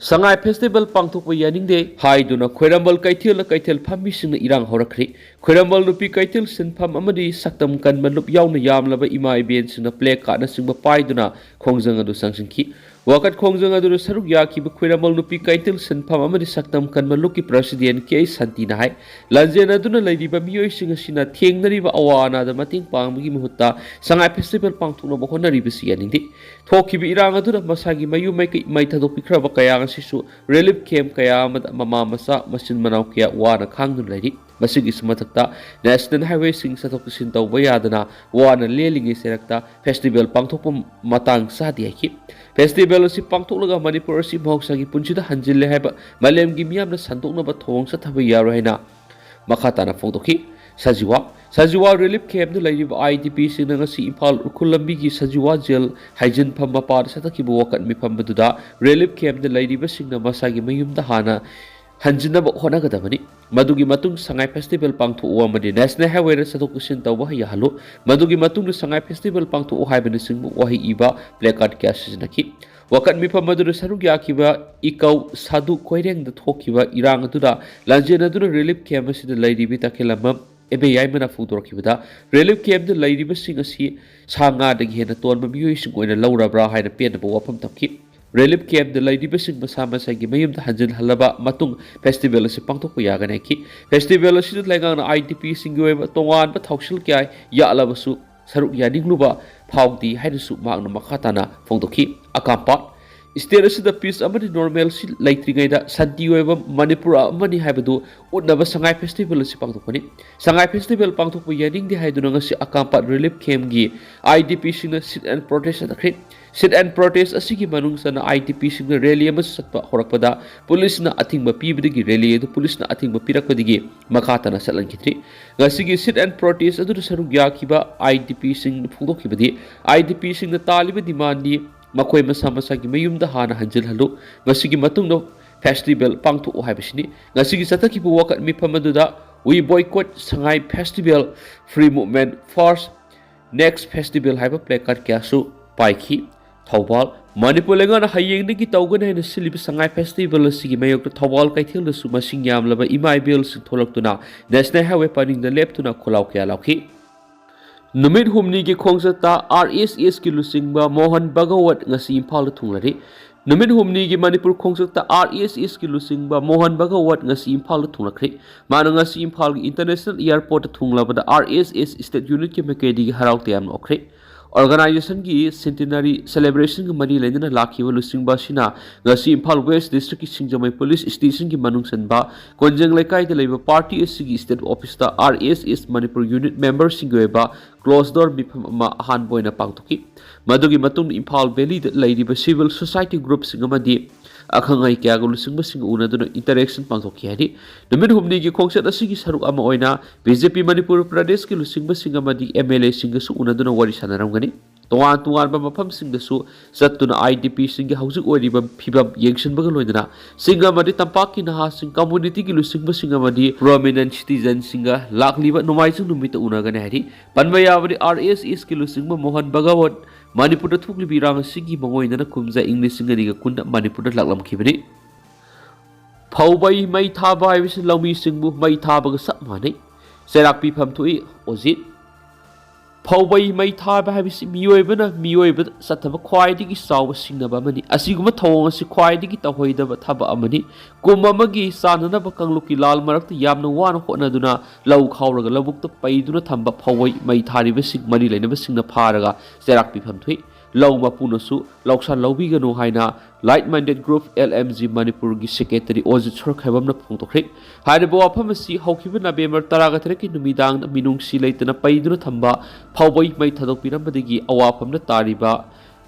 ꯁꯉꯥꯏ ꯐꯦꯁꯇꯤꯚꯦꯜ ꯄꯥꯡꯊꯣꯛꯄ ꯌꯥꯅꯤꯡꯗꯦ ꯍꯥꯏꯗꯨꯅ ꯈ꯭ꯋꯥꯏꯔꯝꯕꯟ ꯀꯩꯊꯦꯜꯗ ꯀꯩꯊꯦꯜ ꯐꯝꯃꯤꯁꯤꯡꯅ ꯏꯔꯥꯡ ꯍꯧꯔꯛꯈ꯭ꯔꯦ꯫ ꯈ꯭ꯋꯥꯏꯔꯝꯕꯟ ꯅꯨꯄꯤ ꯀꯩꯊꯦꯜ ꯁꯤꯟꯐꯝ ꯑꯃꯗꯤ ꯁꯛꯇꯝ ꯀꯟꯕ ꯂꯨꯞ ꯌꯥꯎꯅ ꯌꯥꯝꯂꯕ ꯏꯃꯥ ꯏꯕꯦꯟꯁꯤꯡꯅ ꯄ꯭ꯂꯦ ꯀꯥꯔꯗꯅꯆꯤꯡꯕ ꯄꯥꯏꯗꯨꯅ ꯈꯣꯡꯖꯪ ꯑꯗꯨ ꯆꯪꯁꯤꯟꯈꯤ꯫ ꯋꯥꯀꯠ ꯈꯣꯡꯖꯪ ꯑꯗꯨꯗ ꯁꯔꯨꯛ ꯌꯥꯈꯤꯕ ꯈ꯭ꯋꯥꯏꯔꯝꯕꯟ ꯅꯨꯄꯤ ꯀꯩꯊꯦꯜ ꯁꯤꯟꯐꯝ ꯑꯃꯗꯤ ꯁꯛꯇꯝ ꯀꯟꯕ ꯂꯨꯞꯀꯤ ꯄ꯭ꯔꯁꯤꯗꯦꯟ ꯀꯦ ꯑꯩꯆ ꯁꯥꯟꯇꯤꯅ ꯍꯥꯏ, ꯂꯥꯟꯖꯦꯟꯅꯗꯨꯅ ꯂꯩꯔꯤꯕ ꯃꯤꯑꯣꯏꯁꯤꯡ ꯑꯁꯤꯅ ꯊꯦꯡꯅꯔꯤꯕ ꯑꯋꯥ ꯑꯅꯥꯗ ꯃꯇꯦꯡ ꯄꯥꯡꯕꯒꯤ ꯃꯍꯨꯠꯇ ꯁꯉꯥꯏ ꯐꯦꯁꯇꯤꯚꯦꯜ ꯄꯥꯡꯊꯣꯛꯅꯕ ꯍꯣꯠꯅꯔꯤꯕꯁꯤ ꯌꯥꯅꯤꯡꯗꯦ꯫ ꯊꯣꯛꯈꯤꯕ ꯏꯔꯥꯡ ꯑꯗꯨꯅ ꯃꯁꯥꯒꯤ ꯃꯌꯨꯝ ꯃꯩꯀꯩ ꯃꯩ ꯊꯥꯗꯣꯛꯄꯤꯈ꯭ꯔꯕ ꯀꯌꯥ ꯑꯁꯤꯁꯨ ꯔꯤꯂꯤꯐ ꯀꯦꯝꯞ ꯀꯌꯥ ꯑꯃꯗ ꯃꯃꯥ ꯃꯆꯥ ꯃꯆꯤꯟ ꯃꯅꯥꯎ ꯀꯌꯥ ꯋꯥꯅ ꯈꯥꯡꯗꯨꯅ ꯂꯩꯔꯤ꯫ ꯃꯁꯤꯒꯤꯁꯨ ꯃꯊꯛꯇ ꯅꯦꯁꯅꯦꯜ ꯍꯥꯏꯋꯦꯁꯤꯡ ꯆꯠꯊꯣꯛ ꯆꯠꯁꯤꯟ ꯇꯧꯕ ꯌꯥꯗꯅ ꯋꯥꯅ ꯂꯦꯜꯂꯤꯉꯩ ꯆꯩꯔꯛꯇ ꯐꯦꯁꯇꯤꯚꯦꯜ ꯄꯥꯡꯊꯣꯛꯄ ꯃꯇꯥꯡ ꯆꯥꯗꯦ ꯍꯥꯏꯈꯤ꯫ ꯐꯦꯁꯇꯤꯚꯦꯜ ꯑꯁꯤ ꯄꯥꯡꯊꯣꯛꯂꯒ ꯃꯅꯤꯄꯨꯔ ꯑꯁꯤ ꯃꯍꯧꯁꯥꯒꯤ ꯄꯨꯟꯁꯤꯗ ꯍꯟꯖꯤꯜꯂꯦ ꯍꯥꯏꯕ ꯃꯥꯂꯦꯝꯒꯤ ꯃꯤꯌꯥꯝꯅ ꯁꯟꯗꯣꯛꯅꯕ ꯊꯧꯑꯣꯡ ꯆꯠꯊꯕ ꯌꯥꯔꯣꯏ ꯍꯥꯏꯅ ꯃꯈꯥ ꯇꯥꯅ ꯐꯣꯡꯗꯣꯛꯈꯤ꯫ ꯁꯖꯤꯋꯥ ꯁꯖꯤꯋꯥ ꯔꯤꯂꯤꯐ ꯀꯦꯝꯞꯇ ꯂꯩꯔꯤꯕ ꯑꯥꯏ ꯗꯤ ꯄꯤꯁꯤꯡꯅ ꯉꯁꯤ ꯏꯝꯐꯥꯜ ꯎꯈ꯭ꯔꯨꯜ ꯂꯝꯕꯤꯒꯤ ꯁꯖꯤꯋꯥ ꯖꯦꯜ ꯍꯥꯏꯖꯤꯟꯐꯝ ꯃꯄꯥꯗ ꯆꯠꯊꯈꯤꯕ ꯋꯥꯀꯠ ꯃꯤꯐꯝ ꯑꯗꯨꯗ ꯔꯤꯂꯤꯐ ꯀꯦꯝꯞꯇ ꯂꯩꯔꯤꯕꯁꯤꯡꯅ ꯃꯁꯥꯒꯤ ꯃꯌꯨꯝꯗ ꯍꯥꯟꯅ ꯍꯟꯖꯤꯟꯅꯕ ꯍꯣꯠꯅꯒꯗꯕꯅꯤ꯫ ꯃꯗꯨꯒꯤ ꯃꯇꯨꯡ ꯁꯉꯥꯏ ꯐꯦꯁꯇꯤꯚꯦꯜ ꯄꯥꯡꯊꯣꯛꯎ ꯑꯃꯗꯤ ꯅꯦꯁꯅꯦꯜ ꯍꯥꯏꯋꯦꯗ ꯆꯠꯊꯣꯛ ꯆꯠꯁꯤꯟ ꯇꯧꯕ ꯌꯥꯍꯜꯂꯨ꯫ ꯃꯗꯨꯒꯤ ꯃꯇꯨꯡꯗ ꯁꯉꯥꯏ ꯐꯦꯁꯇꯤꯚꯦꯜ ꯄꯥꯡꯊꯣꯛꯎ ꯍꯥꯏꯕꯅꯆꯤꯡꯕ ꯋꯥꯍꯩ ꯏꯕ ꯄ꯭ꯂꯦ ꯀꯥꯔꯗ ꯀꯌꯥ ꯁꯤꯖꯤꯟꯅꯈꯤ꯫ ꯋꯥꯀꯠ ꯃꯤꯐꯝ ꯑꯗꯨꯗ ꯁꯔꯨꯛ ꯌꯥꯈꯤꯕ ꯏꯀꯧ ꯁꯥꯗꯨ ꯈꯣꯏꯔꯦꯡꯗ ꯊꯣꯛꯈꯤꯕ ꯏꯔꯥꯡ ꯑꯗꯨꯗ ꯂꯥꯟꯖꯦꯟꯅꯗꯨꯅ ꯔꯤꯂꯤꯐ ꯀꯦꯝꯞ ꯑꯁꯤꯗ ꯂꯩꯔꯤꯕꯤ ꯇꯈꯦꯜꯂꯝꯕꯝ ꯑꯦꯝ ꯑꯦ ꯌꯥꯏꯃꯅ ꯐꯣꯡꯗꯣꯔꯛꯈꯤꯕꯗ, ꯔꯤꯂꯤꯐ ꯀꯦꯝꯞꯇ ꯂꯩꯔꯤꯕꯁꯤꯡ ꯑꯁꯤ ꯁꯥ ꯉꯥꯗꯒꯤ ꯍꯦꯟꯅ ꯇꯣꯟꯕ ꯃꯤꯑꯣꯏꯁꯤꯡ ꯑꯣꯏꯅ ꯂꯧꯔꯕ꯭ꯔꯥ ꯍꯥꯏꯅ ꯄꯦꯟꯗꯕ ꯋꯥꯐꯝ ꯊꯝꯈꯤ꯫ ꯔꯤꯂꯤꯐ ꯀꯦꯝꯞꯇ ꯂꯩꯔꯤꯕꯁꯤꯡ ꯃꯁꯥ ꯃꯁꯥꯒꯤ ꯃꯌꯨꯝꯗ ꯍꯟꯖꯤꯜꯍꯜꯂꯕ ꯃꯇꯨꯡ ꯐꯦꯁꯇꯤꯚꯦꯜ ꯑꯁꯤ ꯄꯥꯡꯊꯣꯛꯄ ꯌꯥꯒꯅꯤ ꯍꯥꯏꯈꯤ꯫ ꯐꯦꯁꯇꯤꯚꯦꯜ ꯑꯁꯤꯗ ꯂꯩꯉꯥꯛꯅ ꯑꯥꯏ ꯗꯤ ꯄꯤꯁꯤꯡꯒꯤ ꯑꯣꯏꯕ ꯇꯣꯉꯥꯟꯕ ꯊꯧꯁꯤꯜ ꯀꯌꯥ ꯌꯥꯠꯂꯕꯁꯨ ꯁꯔꯨꯛ ꯌꯥꯅꯤꯡꯂꯨꯕ ꯐꯥꯎꯗꯦ ꯍꯥꯏꯅꯁꯨ ꯃꯍꯥꯛꯅ ꯃꯈꯥ ꯇꯥꯅ ꯐꯣꯡꯗꯣꯛꯈꯤ꯫ ꯑꯀꯥꯝꯄꯥꯠ, ꯁ꯭ꯇꯦꯠ ꯑꯁꯤꯗ ꯄꯤꯁ ꯑꯃꯗꯤ ꯅꯣꯔꯃꯦꯜꯁꯤ ꯂꯩꯇ꯭ꯔꯤꯉꯩꯗ ꯁꯥꯟꯇꯤ ꯑꯣꯏꯕ ꯃꯅꯤꯄꯨꯔ ꯑꯃꯅꯤ ꯍꯥꯏꯕꯗꯨ ꯎꯠꯅꯕ ꯁꯉꯥꯏ ꯐꯦꯁꯇꯤꯚꯦꯜ ꯑꯁꯤ ꯄꯥꯡꯊꯣꯛꯄꯅꯤ꯫ ꯁꯉꯥꯏ ꯐꯦꯁꯇꯤꯚꯦꯜ ꯄꯥꯡꯊꯣꯛꯄ ꯌꯥꯅꯤꯡꯗꯦ ꯍꯥꯏꯗꯨꯅ ꯉꯁꯤ ꯑꯀꯥꯝꯄꯥꯠ ꯔꯤꯂꯤꯐ ꯀꯦꯝꯞꯀꯤ ꯑꯥꯏ ꯗꯤ ꯄꯤꯁꯤꯡꯅ ꯁꯤꯠ ꯑꯦꯟ ꯄ꯭ꯔꯣꯇꯦꯁ ꯆꯠꯊꯈ꯭ꯔꯦ꯫ ꯁꯤꯠ ꯑꯦꯟ ꯄ꯭ꯔꯣꯇꯦꯁ ꯑꯁꯤꯒꯤ ꯃꯅꯨꯡ ꯆꯟꯅ ꯑꯥꯏ ꯗꯤ ꯄꯤꯁꯤꯡꯅ ꯔꯦꯂꯤ ꯑꯃ ꯆꯠꯄ ꯍꯧꯔꯛꯄꯗ ꯄꯨꯂꯤꯁꯅ ꯑꯊꯤꯡꯕ ꯄꯤꯕꯗꯒꯤ ꯔꯦꯂꯤ ꯑꯗꯨ ꯄꯨꯂꯤꯁꯅ ꯑꯊꯤꯡꯕ ꯄꯤꯔꯛꯄꯗꯒꯤ ꯃꯈꯥ ꯇꯥꯅ ꯆꯠꯍꯟꯈꯤꯗ꯭ꯔꯤ꯫ ꯉꯁꯤꯒꯤ ꯁꯤꯠ ꯑꯦꯟ ꯄ꯭ꯔꯣꯇꯦꯁ ꯑꯗꯨꯗ ꯁꯔꯨꯛ ꯌꯥꯈꯤꯕ ꯑꯥꯏ ꯗꯤ ꯄꯤꯁꯤꯡꯅ ꯐꯣꯡꯗꯣꯛꯈꯤꯕꯗꯤ, ꯑꯥꯏ ꯗꯤ ꯄꯤꯁꯤꯡꯅ ꯇꯥꯜꯂꯤꯕ ꯗꯤꯃꯥꯟꯗꯤ ꯃꯈꯣꯏ ꯃꯁꯥ ꯃꯁꯥꯒꯤ ꯃꯌꯨꯝꯗ ꯍꯥꯟꯅ ꯍꯟꯖꯤꯜꯍꯜꯂꯨ, ꯃꯁꯤꯒꯤ ꯃꯇꯨꯡꯗ ꯐꯦꯁꯇꯤꯚꯦꯜ ꯄꯥꯡꯊꯣꯛꯎ ꯍꯥꯏꯕꯁꯤꯅꯤ꯫ ꯉꯁꯤꯒꯤ ꯆꯠꯊꯈꯤꯕ ꯋꯥꯀꯠ ꯃꯤꯐꯝ ꯑꯗꯨꯗ "We Boycott Sangai Festival", "Free Movement First", "Next Festival" ꯍꯥꯏꯕ ꯄ꯭ꯂꯦꯀꯥꯔꯠ ꯀꯌꯥꯁꯨ ꯄꯥꯏꯈꯤ꯫ ꯊꯧꯕꯥꯜ, ꯃꯅꯤꯄꯨꯔ ꯂꯩꯉꯥꯛꯅ ꯍꯌꯦꯡꯗꯒꯤ ꯇꯧꯒꯅꯤ ꯍꯥꯏꯅ ꯁꯤꯜꯂꯤꯕ ꯁꯉꯥꯏ ꯐꯦꯁꯇꯤꯚꯦꯜ ꯑꯁꯤꯒꯤ ꯃꯥꯌꯣꯛꯇ ꯊꯧꯕꯥꯜ ꯀꯩꯊꯦꯜꯗꯁꯨ ꯃꯁꯤꯡ ꯌꯥꯝꯂꯕ ꯏꯃꯥ ꯏꯕꯦꯜꯁꯤꯡ ꯊꯣꯛꯂꯛꯇꯨꯅ ꯅꯦꯁꯅꯦꯜ ꯍꯥꯏꯋꯦ ꯄꯔꯤꯡꯗ ꯂꯦꯞꯇꯨꯅ ꯈꯣꯜꯂꯥꯎ ꯀꯌꯥ ꯂꯥꯎꯈꯤ꯫ ꯅꯨꯃꯤꯠ ꯍꯨꯝꯅꯤꯒꯤ ꯈꯣꯡꯆꯠꯇ ꯑꯥꯔ ꯑꯦꯁ ꯑꯦꯁꯀꯤ ꯂꯨꯆꯤꯡꯕ ꯃꯣꯍꯟ ꯚꯒꯋꯠ ꯉꯁꯤ ꯏꯝꯐꯥꯜꯗ ꯊꯨꯡꯂꯔꯤ꯫ ꯅꯨꯃꯤꯠ ꯍꯨꯝꯅꯤꯒꯤ ꯃꯅꯤꯄꯨꯔ ꯈꯣꯡꯆꯠꯇ ꯑꯥꯔ ꯑꯦꯁ ꯑꯦꯁꯀꯤ ꯂꯨꯆꯤꯡꯕ ꯃꯣꯍꯟ ꯚꯒꯋꯠ ꯉꯁꯤ ꯏꯝꯐꯥꯜꯗ ꯊꯨꯡꯂꯛꯈ꯭ꯔꯦ꯫ ꯃꯥꯅ ꯉꯁꯤ ꯏꯝꯐꯥꯜꯒꯤ ꯏꯟꯇꯔꯅꯦꯁꯅꯦꯜ ꯑꯦꯌꯔꯄꯣꯔꯠꯇ ꯊꯨꯡꯂꯕꯗ ꯑꯥꯔ ꯑꯦꯁ ꯑꯦꯁ ꯁ꯭ꯇꯦꯠ ꯌꯨꯅꯤꯠꯀꯤ ꯃꯥꯏꯀꯩꯗꯒꯤ ꯍꯔꯥꯎ ꯇꯌꯥꯝꯅ ꯑꯣꯛꯈ꯭ꯔꯦ꯫ ꯑꯣꯔꯒꯅꯥꯏꯖꯦꯁꯟꯒꯤ ꯁꯦꯟꯇꯤꯅꯔꯤ ꯁꯦꯂꯦꯕ꯭ꯔꯦꯁꯟꯒ ꯃꯔꯤ ꯂꯩꯅꯅ ꯂꯥꯛꯈꯤꯕ ꯂꯨꯆꯤꯡꯕ ꯑꯁꯤꯅ ꯉꯁꯤ ꯏꯝꯐꯥꯜ ꯋꯦꯁ ꯗꯤꯁꯇ꯭ꯔꯤꯛꯀꯤ ꯁꯤꯡꯖꯃꯩ ꯄꯨꯂꯤꯁ ꯁ꯭ꯇꯦꯁꯟꯒꯤ ꯃꯅꯨꯡ ꯆꯟꯕ ꯀꯣꯟꯖꯦꯡ ꯂꯩꯀꯥꯏꯗ ꯂꯩꯕ ꯄꯥꯔꯇꯤ ꯑꯁꯤꯒꯤ ꯁ꯭ꯇꯦꯠ ꯑꯣꯐꯤꯁꯇ ꯑꯥꯔ ꯑꯦꯁ ꯑꯦꯁ ꯃꯅꯤꯄꯨꯔ ꯌꯨꯅꯤꯠ ꯃꯦꯝꯕꯔꯁꯤꯡꯒꯤ ꯑꯣꯏꯕ ꯀ꯭ꯂꯣꯖ ꯗꯣꯔ ꯃꯤꯐꯝ ꯑꯃ ꯑꯍꯥꯟꯕ ꯑꯣꯏꯅ ꯄꯥꯡꯊꯣꯛꯈꯤ꯫ ꯃꯗꯨꯒꯤ ꯃꯇꯨꯡꯗ ꯏꯝꯐꯥꯜ ꯚꯦꯂꯤꯗ ꯂꯩꯔꯤꯕ ꯁꯤꯚꯤꯜ ꯁꯣꯁꯥꯏꯇꯤ ꯒ꯭ꯔꯨꯞꯁꯤꯡ ꯑꯃꯗꯤ ꯑꯈꯪ ꯑꯍꯩ ꯀꯌꯥꯒ ꯂꯨꯆꯤꯡꯕꯁꯤꯡꯒ ꯎꯅꯗꯨꯅ ꯏꯟꯇꯔꯦꯛꯁꯟ ꯄꯥꯡꯊꯣꯛꯈꯤ ꯍꯥꯏꯔꯤ꯫ ꯅꯨꯃꯤꯠ ꯍꯨꯝꯅꯤꯒꯤ ꯈꯣꯡꯆꯠ ꯑꯁꯤꯒꯤ ꯁꯔꯨꯛ ꯑꯃ ꯑꯣꯏꯅ ꯕꯤ ꯖꯦ ꯄꯤ ꯃꯅꯤꯄꯨꯔ ꯄ꯭ꯔꯗꯦꯁꯀꯤ ꯂꯨꯆꯤꯡꯕꯁꯤꯡ ꯑꯃꯗꯤ ꯑꯦꯝ ꯑꯦꯜ ꯑꯦꯁꯤꯡꯒꯁꯨ ꯎꯅꯗꯨꯅ ꯋꯥꯔꯤ ꯁꯥꯟꯅꯔꯝꯒꯅꯤ꯫ ꯇꯣꯉꯥꯟ ꯇꯣꯉꯥꯟꯕ ꯃꯐꯝꯁꯤꯡꯗꯁꯨ ꯆꯠꯇꯨꯅ ꯑꯥꯏ ꯗꯤ ꯄꯤꯁꯤꯡꯒꯤ ꯍꯧꯖꯤꯛ ꯑꯣꯏꯔꯤꯕ ꯐꯤꯕꯝ ꯌꯦꯡꯁꯤꯟꯕꯒ ꯂꯣꯏꯅꯅ ꯆꯤꯡ ꯑꯃꯗꯤ ꯇꯝꯄꯥꯛꯀꯤ ꯅꯍꯥꯁꯤꯡ, ꯀꯝꯃꯨꯅꯤꯇꯤꯒꯤ ꯂꯨꯆꯤꯡꯕꯁꯤꯡ ꯑꯃꯗꯤ ꯄ꯭ꯔꯣꯃꯤꯅꯦꯟꯠ ꯁꯤꯇꯤꯖꯟꯁꯤꯡꯒ ꯂꯥꯛꯂꯤꯕ ꯅꯣꯡꯃꯥꯏꯖꯤꯡ ꯅꯨꯃꯤꯠꯇ ꯎꯅꯒꯅꯤ ꯍꯥꯏꯔꯤ꯫ ꯄꯟꯕ ꯌꯥꯕꯗꯤ, ꯑꯥꯔ ꯑꯦꯁ ꯑꯦꯁꯀꯤ ꯂꯨꯆꯤꯡꯕ ꯃꯣꯍꯟ ꯚꯒꯋꯠ ꯃꯅꯤꯄꯨꯔꯗ ꯊꯣꯛꯂꯤꯕ ꯏꯔꯥꯡ ꯑꯁꯤꯒꯤ ꯃꯉꯣꯏꯗꯅ ꯀꯨꯝꯖꯥ ꯏꯪ ꯂꯤꯁꯤꯡ ꯑꯅꯤꯒ ꯀꯨꯟꯗ ꯃꯅꯤꯄꯨꯔꯗ ꯂꯥꯛꯂꯝꯈꯤꯕꯅꯤ꯫ ꯐꯧꯕꯩ ꯃꯩ ꯊꯥꯕ ꯍꯥꯏꯕꯁꯤ ꯂꯧꯃꯤꯁꯤꯡꯕꯨ ꯃꯩ ꯊꯥꯕꯒ ꯆꯞ ꯃꯥꯟꯅꯩ꯫ ꯆꯩꯔꯥꯛ ꯄꯤꯐꯝ ꯊꯣꯛꯏ ꯑꯣꯖꯤꯠ꯫ ꯐꯧꯕꯩ ꯃꯩ ꯊꯥꯕ ꯍꯥꯏꯕꯁꯤ ꯃꯤꯑꯣꯏꯕꯅ ꯃꯤꯑꯣꯏꯕꯗ ꯆꯠꯊꯕ ꯈ꯭ꯋꯥꯏꯗꯒꯤ ꯆꯥꯎꯕ ꯁꯤꯡꯅꯕ ꯑꯃꯅꯤ꯫ ꯑꯁꯤꯒꯨꯝꯕ ꯊꯧꯑꯣꯡ ꯑꯁꯤ ꯈ꯭ꯋꯥꯏꯗꯒꯤ ꯇꯧꯍꯩꯗꯕ ꯊꯕꯛ ꯑꯃꯅꯤ꯫ ꯀꯨꯝ ꯑꯃꯒꯤ ꯆꯥꯅꯅꯕ ꯀꯥꯡꯂꯨꯞꯀꯤ ꯂꯥꯜ ꯃꯔꯛꯇ ꯌꯥꯝꯅ ꯋꯥꯅ ꯍꯣꯠꯅꯗꯨꯅ ꯂꯧ ꯈꯥꯎꯔꯒ ꯂꯧꯕꯨꯛꯇ ꯄꯩꯗꯨꯅ ꯊꯝꯕ ꯐꯧꯕꯩ ꯃꯩ ꯊꯥꯔꯤꯕꯁꯤꯡ ꯃꯔꯤ ꯂꯩꯅꯕꯁꯤꯡꯅ ꯐꯥꯔꯒ ꯆꯩꯔꯥꯛ ꯄꯤꯐꯝ ꯊꯣꯛꯏ꯫ ꯂꯧ ꯃꯄꯨꯅꯁꯨ ꯂꯧꯁꯥꯟ ꯂꯧꯕꯤꯒꯅꯨ ꯍꯥꯏꯅ Like Minded Group, L M G, ꯃꯅꯤꯄꯨꯔꯒꯤ ꯁꯦꯀ꯭ꯔꯦꯇꯔꯤ ꯑꯣꯖꯤꯠ ꯁꯣꯔꯈꯥꯏꯕꯝꯅ ꯐꯣꯡꯗꯣꯛꯈ꯭ꯔꯦ꯫ ꯍꯥꯏꯔꯤꯕ ꯋꯥꯐꯝ ꯑꯁꯤ ꯍꯧꯈꯤꯕ ꯅꯕꯦꯝꯕꯔ ꯇꯔꯥꯒ ꯇꯔꯦꯠꯀꯤ ꯅꯨꯃꯤꯗꯥꯡꯗ ꯃꯤꯅꯨꯡꯁꯤ ꯂꯩꯇꯅ ꯄꯩꯗꯨꯅ ꯊꯝꯕ ꯐꯧꯕꯩ ꯃꯩ ꯊꯥꯗꯣꯛꯄꯤꯔꯝꯕꯗꯒꯤ ꯑꯋꯥꯐꯝꯗ ꯇꯥꯔꯤꯕ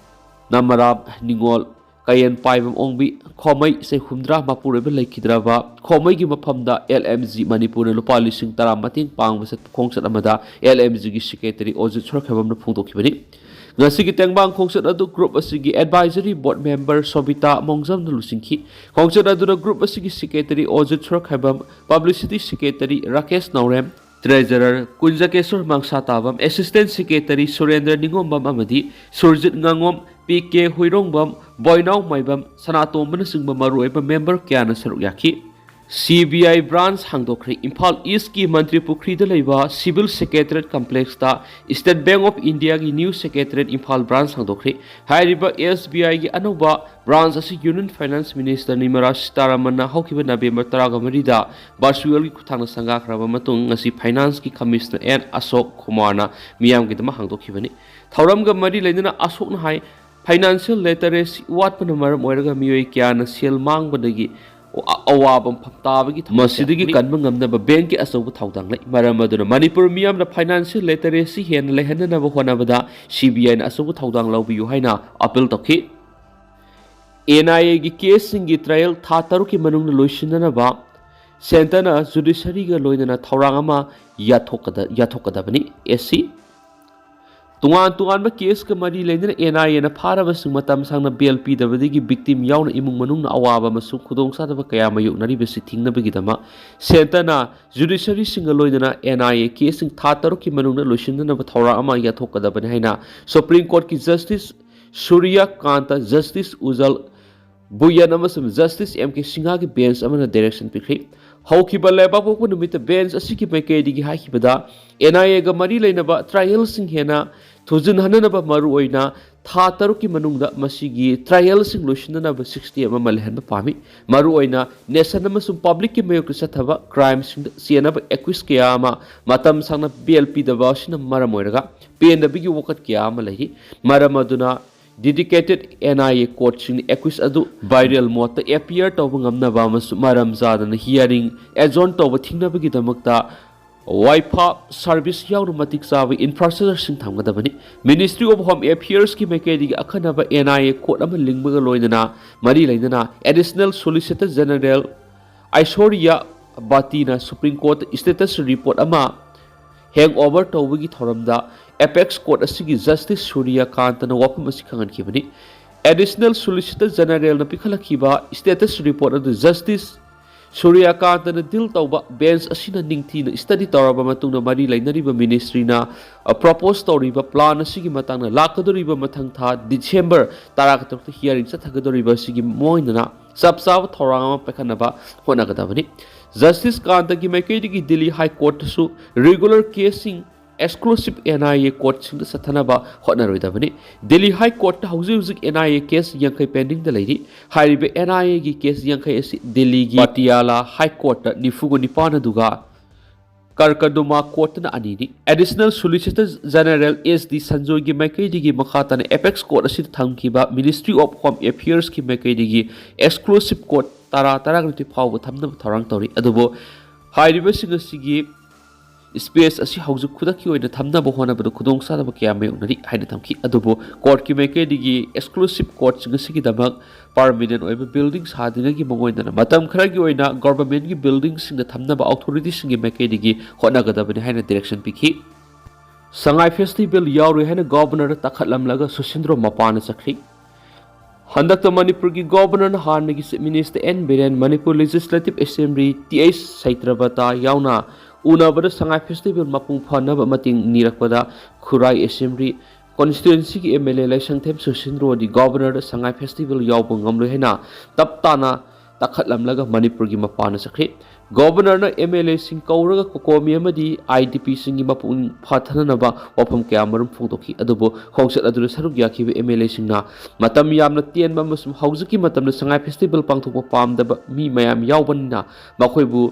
ꯅꯃꯔꯥꯝ ꯅꯤꯉꯣꯜ, ꯀꯌꯦꯟ ꯄꯥꯏꯕꯝ ꯑꯣꯡꯕꯤ, ꯈꯣꯃꯩ ꯆꯍꯤ ꯍꯨꯝꯗ꯭ꯔꯥ ꯃꯄꯨꯔꯣꯏꯕ ꯂꯩꯈꯤꯗ꯭ꯔꯕ ꯈꯣꯃꯩꯒꯤ ꯃꯐꯝꯗ L M G ꯃꯅꯤꯄꯨꯔꯅ ꯂꯨꯄꯥ ꯂꯤꯁꯤꯡ ꯇꯔꯥ ꯃꯇꯦꯡ ꯄꯥꯡꯕ ꯆꯠꯄ ꯈꯣꯡꯆꯠ ꯑꯃꯗ L M Gꯒꯤ ꯁꯦꯀ꯭ꯔꯦꯇꯔꯤ ꯑꯣꯖꯤꯠ ꯁꯣꯔꯈꯥꯏꯕꯝꯅ ꯐꯣꯡꯗꯣꯛꯈꯤꯕꯅꯤ꯫ ꯉꯁꯤꯒꯤ ꯇꯦꯡꯕꯥꯡ ꯈꯣꯡꯆꯠ ꯑꯗꯨ ꯒ꯭ꯔꯨꯞ ꯑꯁꯤꯒꯤ ꯑꯦꯗꯚꯥꯏꯖꯔꯤ ꯕꯣꯔꯗ ꯃꯦꯝꯕꯔ ꯁꯣꯕꯤꯇꯥ ꯃꯣꯡꯖꯝꯅ ꯂꯨꯆꯤꯡꯈꯤ꯫ ꯈꯣꯡꯆꯠ ꯑꯗꯨꯗ ꯒ꯭ꯔꯨꯞ ꯑꯁꯤꯒꯤ ꯁꯦꯀ꯭ꯔꯦꯇꯔꯤ ꯑꯣꯖꯤꯠ ꯁꯣꯔꯈꯥꯏꯕꯝ, ꯄꯕ꯭ꯂꯤꯁꯤꯇꯤ ꯁꯦꯀ꯭ꯔꯦꯇꯔꯤ ꯔꯥꯀꯦꯁ ꯅꯥꯎꯔꯦꯝ, ꯇ꯭ꯔꯦꯖꯔꯔ ꯀꯨꯟꯖꯀꯦꯁꯣꯔ ꯃꯪꯁꯥꯇꯥꯕꯝ, ꯑꯦꯁꯤꯁꯇꯦꯟ ꯁꯦꯀ꯭ꯔꯦꯇꯔꯤ ꯁꯨꯔꯦꯟꯗ꯭ꯔ ꯅꯤꯉꯣꯝꯕꯝ ꯑꯃꯗꯤ ꯁꯨꯔꯖꯤꯠ ꯉꯥꯉꯣꯝ, ꯄꯤ ꯀꯦ ꯍꯨꯏꯔꯣꯡꯕꯝ, ꯕꯣꯏꯅꯥꯎ ꯃꯥꯏꯕꯝ, ꯁꯅꯥꯇꯣꯝꯕꯅꯆꯤꯡꯕ ꯃꯔꯨꯑꯣꯏꯕ ꯃꯦꯝꯕꯔ ꯀꯌꯥꯅ ꯁꯔꯨꯛ ꯌꯥꯈꯤ꯫ C B I ꯕ꯭ꯔꯥꯟꯆ ꯍꯥꯡꯗꯣꯛꯈ꯭ꯔꯦ꯫ ꯏꯝꯐꯥꯜ ꯏꯁꯀꯤ ꯃꯟꯇ꯭ꯔꯤ ꯄꯨꯈ꯭ꯔꯤꯗ ꯂꯩꯕ ꯁꯤꯚꯤꯜ ꯁꯦꯀ꯭ꯔꯦꯇꯔꯤꯌꯦꯠ ꯀꯝꯄ꯭ꯂꯦꯛꯁꯇ ꯁ꯭ꯇꯦꯠ ꯕꯦꯡꯛ ꯑꯣꯐ ꯏꯟꯗꯤꯌꯥꯒꯤ ꯅ꯭ꯌꯨ ꯁꯦꯀ꯭ꯔꯦꯇꯔꯤꯌꯦꯠ ꯏꯝꯐꯥꯜ ꯕ꯭ꯔꯥꯟꯆ ꯍꯥꯡꯗꯣꯛꯈ꯭ꯔꯦ꯫ ꯍꯥꯏꯔꯤꯕ S B Iꯒꯤ ꯑꯅꯧꯕ ꯕ꯭ꯔꯥꯟꯆ ꯑꯁꯤ ꯌꯨꯅꯤꯌꯟ ꯐꯥꯏꯅꯥꯟꯁ ꯃꯤꯅꯤꯁꯇꯔ ꯅꯤꯔꯃꯂꯥ ꯁꯤꯇꯥꯔꯥꯃꯟꯅ ꯍꯧꯈꯤꯕ ꯅꯕꯦꯝꯕꯔ ꯇꯔꯥꯒ ꯃꯔꯤꯗ ꯚꯔꯆꯨꯋꯦꯜꯒꯤ ꯈꯨꯠꯊꯥꯡꯗ ꯁꯪꯒꯥꯈ꯭ꯔꯕ ꯃꯇꯨꯡ ꯉꯁꯤ ꯐꯥꯏꯅꯥꯟꯁꯀꯤ ꯀꯃꯤꯁꯅꯔ ꯑꯦꯟ ꯑꯁꯣꯛ ꯀꯨꯃꯥꯔꯅ ꯃꯤꯌꯥꯝꯒꯤꯗꯃꯛ ꯍꯥꯡꯗꯣꯛꯈꯤꯕꯅꯤ꯫ ꯊꯧꯔꯝꯒ ꯃꯔꯤ ꯂꯩꯅꯅ ꯑꯁꯣꯛꯅ ꯍꯥꯏ, ꯐꯥꯏꯅꯥꯟꯁꯤꯌꯦꯜ ꯂꯤꯇꯔꯦꯁꯤ ꯋꯥꯠꯄꯅ ꯃꯔꯝ ꯑꯣꯏꯔꯒ ꯃꯤꯑꯣꯏ ꯀꯌꯥꯅ ꯁꯦꯜ ꯃꯥꯡꯕꯗꯒꯤ ꯑ-, ꯑꯋꯥꯕ ꯃꯐꯝ ꯇꯥꯕꯒꯤ ꯊꯧꯗꯣꯛ ꯃꯁꯤꯗꯒꯤ ꯀꯌꯥ ꯀꯟꯕ ꯉꯝꯅꯕ ꯕꯦꯡꯛꯀꯤ ꯑꯆꯧꯕ ꯊꯧꯗꯥꯡ ꯂꯩ꯫ ꯃꯔꯝ ꯑꯗꯨꯅ ꯃꯅꯤꯄꯨꯔ ꯃꯤꯌꯥꯝꯅ ꯐꯥꯏꯅꯥꯟꯁꯤꯌꯦꯜ ꯂꯤꯇꯔꯦꯁꯤ ꯍꯦꯟꯅ ꯂꯩꯍꯟꯅꯅꯕ ꯍꯣꯠꯅꯕꯗ C B Iꯅ ꯑꯆꯧꯕ ꯊꯧꯗꯥꯡ ꯂꯧꯕꯤꯌꯨ ꯍꯥꯏꯅ ꯑꯄꯤꯜ ꯇꯧꯈꯤ꯫ N I Aꯒꯤ ꯀꯦꯁꯁꯤꯡꯒꯤ ꯇ꯭ꯔꯥꯌꯦꯜ ꯊꯥ ꯇꯔꯨꯛꯀꯤ ꯃꯅꯨꯡꯗ ꯂꯣꯏꯁꯤꯟꯅꯅꯕ ꯁꯦꯟꯇꯔꯅ ꯖꯨꯗꯤꯁꯔꯤꯒ ꯂꯣꯏꯅꯅ ꯊꯧꯔꯥꯡ ꯑꯃ ꯌꯥꯊꯣꯛꯀꯗ-, ꯌꯥꯊꯣꯛꯀꯗꯕꯅꯤ꯫ S C ꯇꯣꯉꯥꯟ ꯇꯣꯉꯥꯟꯕ ꯀꯦꯁꯀ ꯃꯔꯤ ꯂꯩꯅꯅ ꯑꯦꯟ ꯑꯥꯏ ꯑꯦꯅ ꯐꯥꯔꯕꯁꯤꯡ ꯃꯇꯝ ꯁꯥꯡꯅ ꯕꯦꯜ ꯄꯤꯗꯕꯗꯒꯤ ꯚꯤꯛꯇꯤꯝ ꯌꯥꯎꯅ ꯏꯃꯨꯡ ꯃꯅꯨꯡꯅ ꯑꯋꯥꯕ ꯑꯃꯁꯨꯡ ꯈꯨꯗꯣꯡꯆꯥꯗꯕ ꯀꯌꯥ ꯃꯥꯌꯣꯛꯅꯔꯤꯕꯁꯤ ꯊꯤꯡꯅꯕꯒꯤꯗꯃꯛ ꯁꯦꯟꯇꯔꯅ ꯖꯨꯗꯤꯁꯔꯤꯁꯤꯡꯒ ꯂꯣꯏꯅꯅ ꯑꯦꯟ ꯑꯥꯏ ꯑꯦ ꯀꯦꯁꯁꯤꯡ ꯊꯥ ꯇꯔꯨꯛꯀꯤ ꯃꯅꯨꯡꯗ ꯂꯣꯏꯁꯤꯟꯅꯅꯕ ꯊꯧꯔꯥꯡ ꯑꯃ ꯌꯥꯊꯣꯛꯀꯗꯕꯅꯤ ꯍꯥꯏꯅ ꯁꯨꯄ꯭ꯔꯤꯝ ꯀꯣꯔꯠꯀꯤ ꯖꯁꯇꯤꯁ ꯁꯨꯔꯤꯌꯥ ꯀꯥꯟꯇ, ꯖꯁꯇꯤꯁ ꯎꯖꯜ ꯕꯨꯌꯟ ꯑꯃꯁꯨꯡ ꯖꯁꯇꯤꯁ ꯑꯦꯝ ꯀꯦ ꯁꯤꯡꯍꯒꯤ ꯕꯦꯟꯆ ꯑꯃꯅ ꯗꯥꯏꯔꯦꯛꯁꯟ ꯄꯤꯈ꯭ꯔꯤ꯫ ꯍꯧꯈꯤꯕ ꯂꯩꯕꯥꯛꯄꯣꯛꯄ ꯅꯨꯃꯤꯠꯇ ꯕꯦꯟꯆ ꯑꯁꯤꯒꯤ ꯃꯥꯏꯀꯩꯗꯒꯤ ꯍꯥꯏꯈꯤꯕꯗ, ꯑꯦꯟ ꯑꯥꯏ ꯑꯦꯒ ꯃꯔꯤ ꯂꯩꯅꯕ ꯇ꯭ꯔꯥꯏꯌꯦꯜꯁꯤꯡ ꯍꯦꯟꯅ ꯊꯨꯖꯤꯟꯍꯟꯅꯅꯕ, ꯃꯔꯨꯑꯣꯏꯅ ꯊꯥ ꯇꯔꯨꯛꯀꯤ ꯃꯅꯨꯡꯗ ꯃꯁꯤꯒꯤ ꯇ꯭ꯔꯥꯏꯌꯦꯜꯁꯤꯡ ꯂꯣꯏꯁꯤꯟꯅꯅꯕ ꯁꯤꯛꯁ ꯇꯦꯞ ꯑꯃ ꯂꯩꯍꯟꯕ ꯄꯥꯝꯃꯤ꯫ ꯃꯔꯨꯑꯣꯏꯅ ꯅꯦꯁꯟ ꯑꯃꯁꯨꯡ ꯄꯕ꯭ꯂꯤꯛꯀꯤ ꯃꯥꯌꯣꯛꯇ ꯆꯠꯊꯕ ꯀ꯭ꯔꯥꯏꯝꯁꯤꯡꯗ ꯆꯦꯟꯅꯕ ꯑꯦꯀ꯭ꯌꯨꯁ ꯀꯌꯥ ꯑꯃ ꯃꯇꯝ ꯁꯥꯡꯅ ꯕꯦꯜ ꯄꯤꯗꯕ ꯑꯁꯤꯅ ꯃꯔꯝ ꯑꯣꯏꯔꯒ ꯄꯦꯟꯗꯕꯒꯤ ꯋꯥꯀꯠ ꯀꯌꯥ ꯑꯃ ꯂꯩꯔꯤ꯫ ꯃꯔꯝ ꯑꯗꯨꯅ ꯗꯦꯗꯤꯀꯦꯇꯦꯗ ꯑꯦꯟ ꯑꯥꯏ ꯑꯦ ꯀꯣꯔꯠꯁꯤꯡꯅ ꯑꯦꯀ꯭ꯌꯨꯁ ꯑꯗꯨ ꯕꯦꯔꯦꯜ ꯃꯣꯗꯇ ꯑꯦꯄꯤꯌꯔ ꯇꯧꯕ ꯉꯝꯅꯕ ꯑꯃꯁꯨꯡ ꯃꯔꯝ ꯆꯥꯗꯅ ꯍꯤꯌꯥꯔꯤꯡ ꯑꯦꯖꯣꯔꯟ ꯇꯧꯕ ꯊꯤꯡꯅꯕꯒꯤꯗꯃꯛꯇ ꯋꯥꯏꯐꯥ ꯁꯔꯚꯤꯁ ꯌꯥꯎꯅ ꯃꯇꯤꯛ ꯆꯥꯕ ꯏꯟꯐ꯭ꯔꯥꯁ꯭ꯇ꯭ꯔꯛꯆꯔꯁꯤꯡ ꯊꯝꯒꯗꯕꯅꯤ꯫ ꯃꯤꯅꯤꯁꯇ꯭ꯔꯤ ꯑꯣꯐ ꯍꯣꯝ ꯑꯦꯐꯤꯌꯔꯁꯀꯤ ꯃꯥꯏꯀꯩꯗꯒꯤ ꯑꯈꯟꯅꯕ ꯑꯦꯟ ꯑꯥꯏ ꯑꯦ ꯀꯣꯔꯠ ꯑꯃ ꯂꯤꯡꯕꯒ ꯂꯣꯏꯅꯅ ꯃꯔꯤ ꯂꯩꯅꯅ ꯑꯦꯗꯤꯁꯅꯦꯜ ꯁꯣꯂꯤꯁꯤꯇꯔ ꯖꯦꯅꯔꯦꯜ ꯑꯥꯏꯁꯣꯔꯤꯌꯥ ꯕꯥꯇꯤꯅ ꯁꯨꯄ꯭ꯔꯤꯝ ꯀꯣꯔꯠꯇ ꯁ꯭ꯇꯦꯇꯁ ꯔꯤꯄꯣꯔꯠ ꯑꯃ ꯍꯦꯡ ꯑꯣꯚꯔ ꯇꯧꯕꯒꯤ ꯊꯧꯔꯝꯗ ꯑꯦꯄꯦꯛꯁ ꯀꯣꯔꯠ ꯑꯁꯤꯒꯤ ꯖꯁꯇꯤꯁ ꯁꯨꯔꯤꯌꯥ ꯀꯥꯟꯇꯅ ꯋꯥꯐꯝ ꯑꯁꯤ ꯈꯪꯍꯟꯈꯤꯕꯅꯤ꯫ ꯑꯦꯗꯤꯁꯅꯦꯜ ꯁꯣꯂꯤꯁꯤꯇꯔ ꯖꯦꯅꯔꯦꯜꯅ ꯄꯤꯈꯠꯂꯛꯈꯤꯕ ꯁ꯭ꯇꯦꯇꯁ ꯔꯤꯄꯣꯔꯠ ꯑꯗꯨ ꯖꯁꯇꯤꯁ ꯁꯨꯔꯤꯌꯥ ꯀꯥꯟꯇꯅ ꯗꯤꯜ ꯇꯧꯕ ꯕꯦꯟꯆ ꯑꯁꯤꯅ ꯅꯤꯡꯊꯤꯅ ꯁ꯭ꯇꯗꯤ ꯇꯧꯔꯕ ꯃꯇꯨꯡꯗ ꯃꯔꯤ ꯂꯩꯅꯔꯤꯕ ꯃꯤꯅꯤꯁꯇ꯭ꯔꯤꯅ, ꯑ, ꯄ꯭ꯔꯣꯄꯣꯖ ꯇꯧꯔꯤꯕ ꯄ꯭ꯂꯥꯟ ꯑꯁꯤꯒꯤ ꯃꯇꯥꯡꯗ ꯂꯥꯛꯀꯗꯧꯔꯤꯕ ꯃꯊꯪ ꯊꯥ ꯗꯤꯁꯦꯝꯕꯔ ꯇꯔꯥꯇꯔꯨꯛꯇ ꯍꯤꯌꯥꯔꯤꯡ ꯆꯠꯊꯒꯗꯧꯔꯤꯕ ꯑꯁꯤꯒꯤ ꯃꯣꯏꯅꯅ ꯆꯞ ꯆꯥꯕ ꯊꯧꯔꯥꯡ ꯑꯃ ꯄꯥꯏꯈꯠꯅꯕ ꯍꯣꯠꯅꯒꯗꯕꯅꯤ꯫ ꯖꯁꯇꯤꯁ ꯀꯥꯟꯇꯒꯤ ꯃꯥꯏꯀꯩꯗꯒꯤ ꯗꯤꯜꯂꯤ ꯍꯥꯏ ꯀꯣꯔꯠꯇꯁꯨ ꯔꯤꯒꯨꯂꯔ ꯀꯦꯁꯁꯤꯡ ꯑꯦꯛꯁꯀ꯭ꯂꯨꯁꯤꯞ ꯑꯦꯟ ꯑꯥꯏ ꯑꯦ ꯀꯣꯔꯠꯁꯤꯡꯗ ꯆꯠꯊꯅꯕ ꯍꯣꯠꯅꯔꯣꯏꯗꯕꯅꯤ꯫ ꯗꯤꯜꯂꯤ ꯍꯥꯏ ꯀꯣꯔꯠꯇ ꯍꯧꯖꯤꯛ ꯍꯧꯖꯤꯛ ꯑꯦꯟ ꯑꯥꯏ ꯑꯦ ꯀꯦꯁ ꯌꯥꯡꯈꯩ ꯄꯦꯟꯗꯤꯡꯗ ꯂꯩꯔꯤ꯫ ꯍꯥꯏꯔꯤꯕ ꯑꯦꯟ ꯑꯥꯏ ꯑꯦꯒꯤ ꯀꯦꯁ ꯌꯥꯡꯈꯩ ꯑꯁꯤ ꯗꯤꯜꯂꯤꯒꯤ ꯄꯇꯤꯌꯥꯂꯥ ꯍꯥꯏ ꯀꯣꯔꯠꯇ ꯅꯤꯐꯨꯒ ꯅꯤꯄꯥꯟ ꯑꯗꯨꯒ ꯀꯔꯀꯗꯨꯃꯥ ꯀꯣꯔꯠꯇꯅ ꯑꯅꯤꯅꯤ꯫ Additional solicitor general S D ꯁꯟꯖꯣꯏꯒꯤ ꯃꯥꯏꯀꯩꯗꯒꯤ ꯃꯈꯥ ꯇꯥꯅ ꯑꯦꯄꯦꯛꯁ ꯀꯣꯔꯠ ꯑꯁꯤꯗ ꯊꯝꯈꯤꯕ ꯃꯤꯅꯤꯁꯇ꯭ꯔꯤ ꯑꯣꯐ ꯍꯣꯝ ꯑꯦꯐꯤꯌꯔꯁꯀꯤ ꯃꯥꯏꯀꯩꯗꯒꯤ ꯑꯦꯛꯁꯀ꯭ꯂꯨꯁꯤꯞ ꯀꯣꯔꯠ ꯇꯔꯥ, ꯇꯔꯥꯒ ꯅꯤꯊꯣꯏ ꯐꯥꯎꯕ ꯊꯝꯅꯕ ꯊꯧꯔꯥꯡ ꯇꯧꯔꯤ꯫ ꯑꯗꯨꯕꯨ ꯍꯥꯏꯔꯤꯕꯁꯤꯡ ꯑꯁꯤꯒꯤ ꯁ꯭ꯄꯦꯁ ꯑꯁꯤ ꯍꯧꯖꯤꯛ ꯈꯨꯗꯛꯀꯤ ꯑꯣꯏꯅ ꯊꯝꯅꯕ ꯍꯣꯠꯅꯕꯗ ꯈꯨꯗꯣꯡꯆꯥꯗꯕ ꯀꯌꯥ ꯃꯥꯌꯣꯛꯅꯔꯤ ꯍꯥꯏꯅ ꯊꯝꯈꯤ꯫ ꯑꯗꯨꯕꯨ ꯀꯣꯔꯠꯀꯤ ꯃꯥꯏꯀꯩꯗꯒꯤ ꯑꯦꯛꯁꯀ꯭ꯂꯨꯁꯤꯞ ꯀꯣꯔꯠꯁꯤꯡ ꯑꯁꯤꯒꯤꯗꯃꯛ ꯄꯔꯃꯤꯅꯦꯟ ꯑꯣꯏꯕ ꯕꯤꯜꯗꯤꯡ ꯁꯥꯗ꯭ꯔꯤꯉꯩꯒꯤ ꯃꯉꯣꯟꯗꯅ ꯃꯇꯝ ꯈꯔꯒꯤ ꯑꯣꯏꯅ ꯒꯣꯚꯔꯟꯃꯦꯟꯠꯀꯤ ꯕꯤꯜꯗꯤꯡꯁꯤꯡꯗ ꯊꯝꯅꯕ ꯑꯣꯊꯣꯔꯤꯇꯤꯁꯤꯡꯒꯤ ꯃꯥꯏꯀꯩꯗꯒꯤ ꯍꯣꯠꯅꯒꯗꯕꯅꯤ ꯍꯥꯏꯅ ꯗꯥꯏꯔꯦꯛꯁꯟ ꯄꯤꯈꯤ꯫ ꯁꯉꯥꯏ ꯐꯦꯁꯇꯤꯚꯦꯜ ꯌꯥꯎꯔꯣꯏ ꯍꯥꯏꯅ ꯒꯣꯚꯔꯅꯔꯗ ꯇꯛꯈꯠꯂꯝꯂꯒ ꯁꯨꯁꯤꯟꯗ꯭ꯔꯣ ꯃꯄꯥꯟꯅ ꯆꯠꯈ꯭ꯔꯤ꯫ ꯍꯟꯗꯛꯇ ꯃꯅꯤꯄꯨꯔꯒꯤ ꯒꯣꯚꯔꯅꯔꯅ ꯍꯥꯟꯅꯒꯤ chief minister N Biren, Manipur legislative assembly T H ꯁꯩꯇ꯭ꯔꯕꯇꯥ ꯌꯥꯎꯅ ꯎꯅꯕꯗ ꯁꯉꯥꯏ ꯐꯦꯁꯇꯤꯚꯦꯜ ꯃꯄꯨꯡ ꯐꯥꯅꯕ ꯃꯇꯦꯡ ꯅꯤꯔꯛꯄꯗ ꯈꯨꯔꯥꯏ ꯑꯦꯁꯦꯝꯕ꯭ꯂꯤ ꯀꯣꯟꯁꯇꯤꯇ꯭ꯋꯦꯟꯁꯤꯒꯤ ꯑꯦꯝ ꯑꯦꯜ ꯑꯦ ꯂꯥꯏꯁꯪꯊꯦꯝ ꯁꯨꯁꯤꯟꯗ꯭ꯔꯣꯗꯤ ꯒꯣꯚꯔꯅꯔꯗ ꯁꯉꯥꯏ ꯐꯦꯁꯇꯤꯚꯦꯜ ꯌꯥꯎꯕ ꯉꯝꯂꯣꯏ ꯍꯥꯏꯅ ꯇꯞ ꯇꯥꯅ ꯇꯛꯈꯠꯂꯝꯂꯒ ꯃꯅꯤꯄꯨꯔꯒꯤ ꯃꯄꯥꯟꯗ ꯆꯠꯈ꯭ꯔꯤ꯫ ꯒꯣꯚꯔꯅꯔꯅ ꯑꯦꯝ ꯑꯦꯜ ꯑꯦꯁꯤꯡ ꯀꯧꯔꯒ ꯀꯣꯀꯣꯃꯤ ꯑꯃꯗꯤ ꯑꯥꯏ ꯗꯤ ꯄꯤꯁꯤꯡꯒꯤ ꯃꯄꯨꯛꯅꯤꯡ ꯐꯥꯊꯅꯅꯕ ꯋꯥꯐꯝ ꯀꯌꯥ ꯃꯔꯨꯝ ꯐꯣꯡꯗꯣꯛꯈꯤ꯫ ꯑꯗꯨꯕꯨ ꯈꯣꯡꯆꯠ ꯑꯗꯨꯗ ꯁꯔꯨꯛ ꯌꯥꯈꯤꯕ ꯑꯦꯝ ꯑꯦꯜ ꯑꯦꯁꯤꯡꯅ ꯃꯇꯝ ꯌꯥꯝꯅ ꯇꯦꯟꯕ ꯑꯃꯁꯨꯡ ꯍꯧꯖꯤꯛꯀꯤ ꯃꯇꯝꯗ ꯁꯉꯥꯏ ꯐꯦꯁꯇꯤꯚꯦꯜ ꯄꯥꯡꯊꯣꯛꯄ ꯄꯥꯝꯗꯕ ꯃꯤ ꯃꯌꯥꯝ ꯌꯥꯎꯕꯅꯤꯅ ꯃꯈꯣꯏꯕꯨ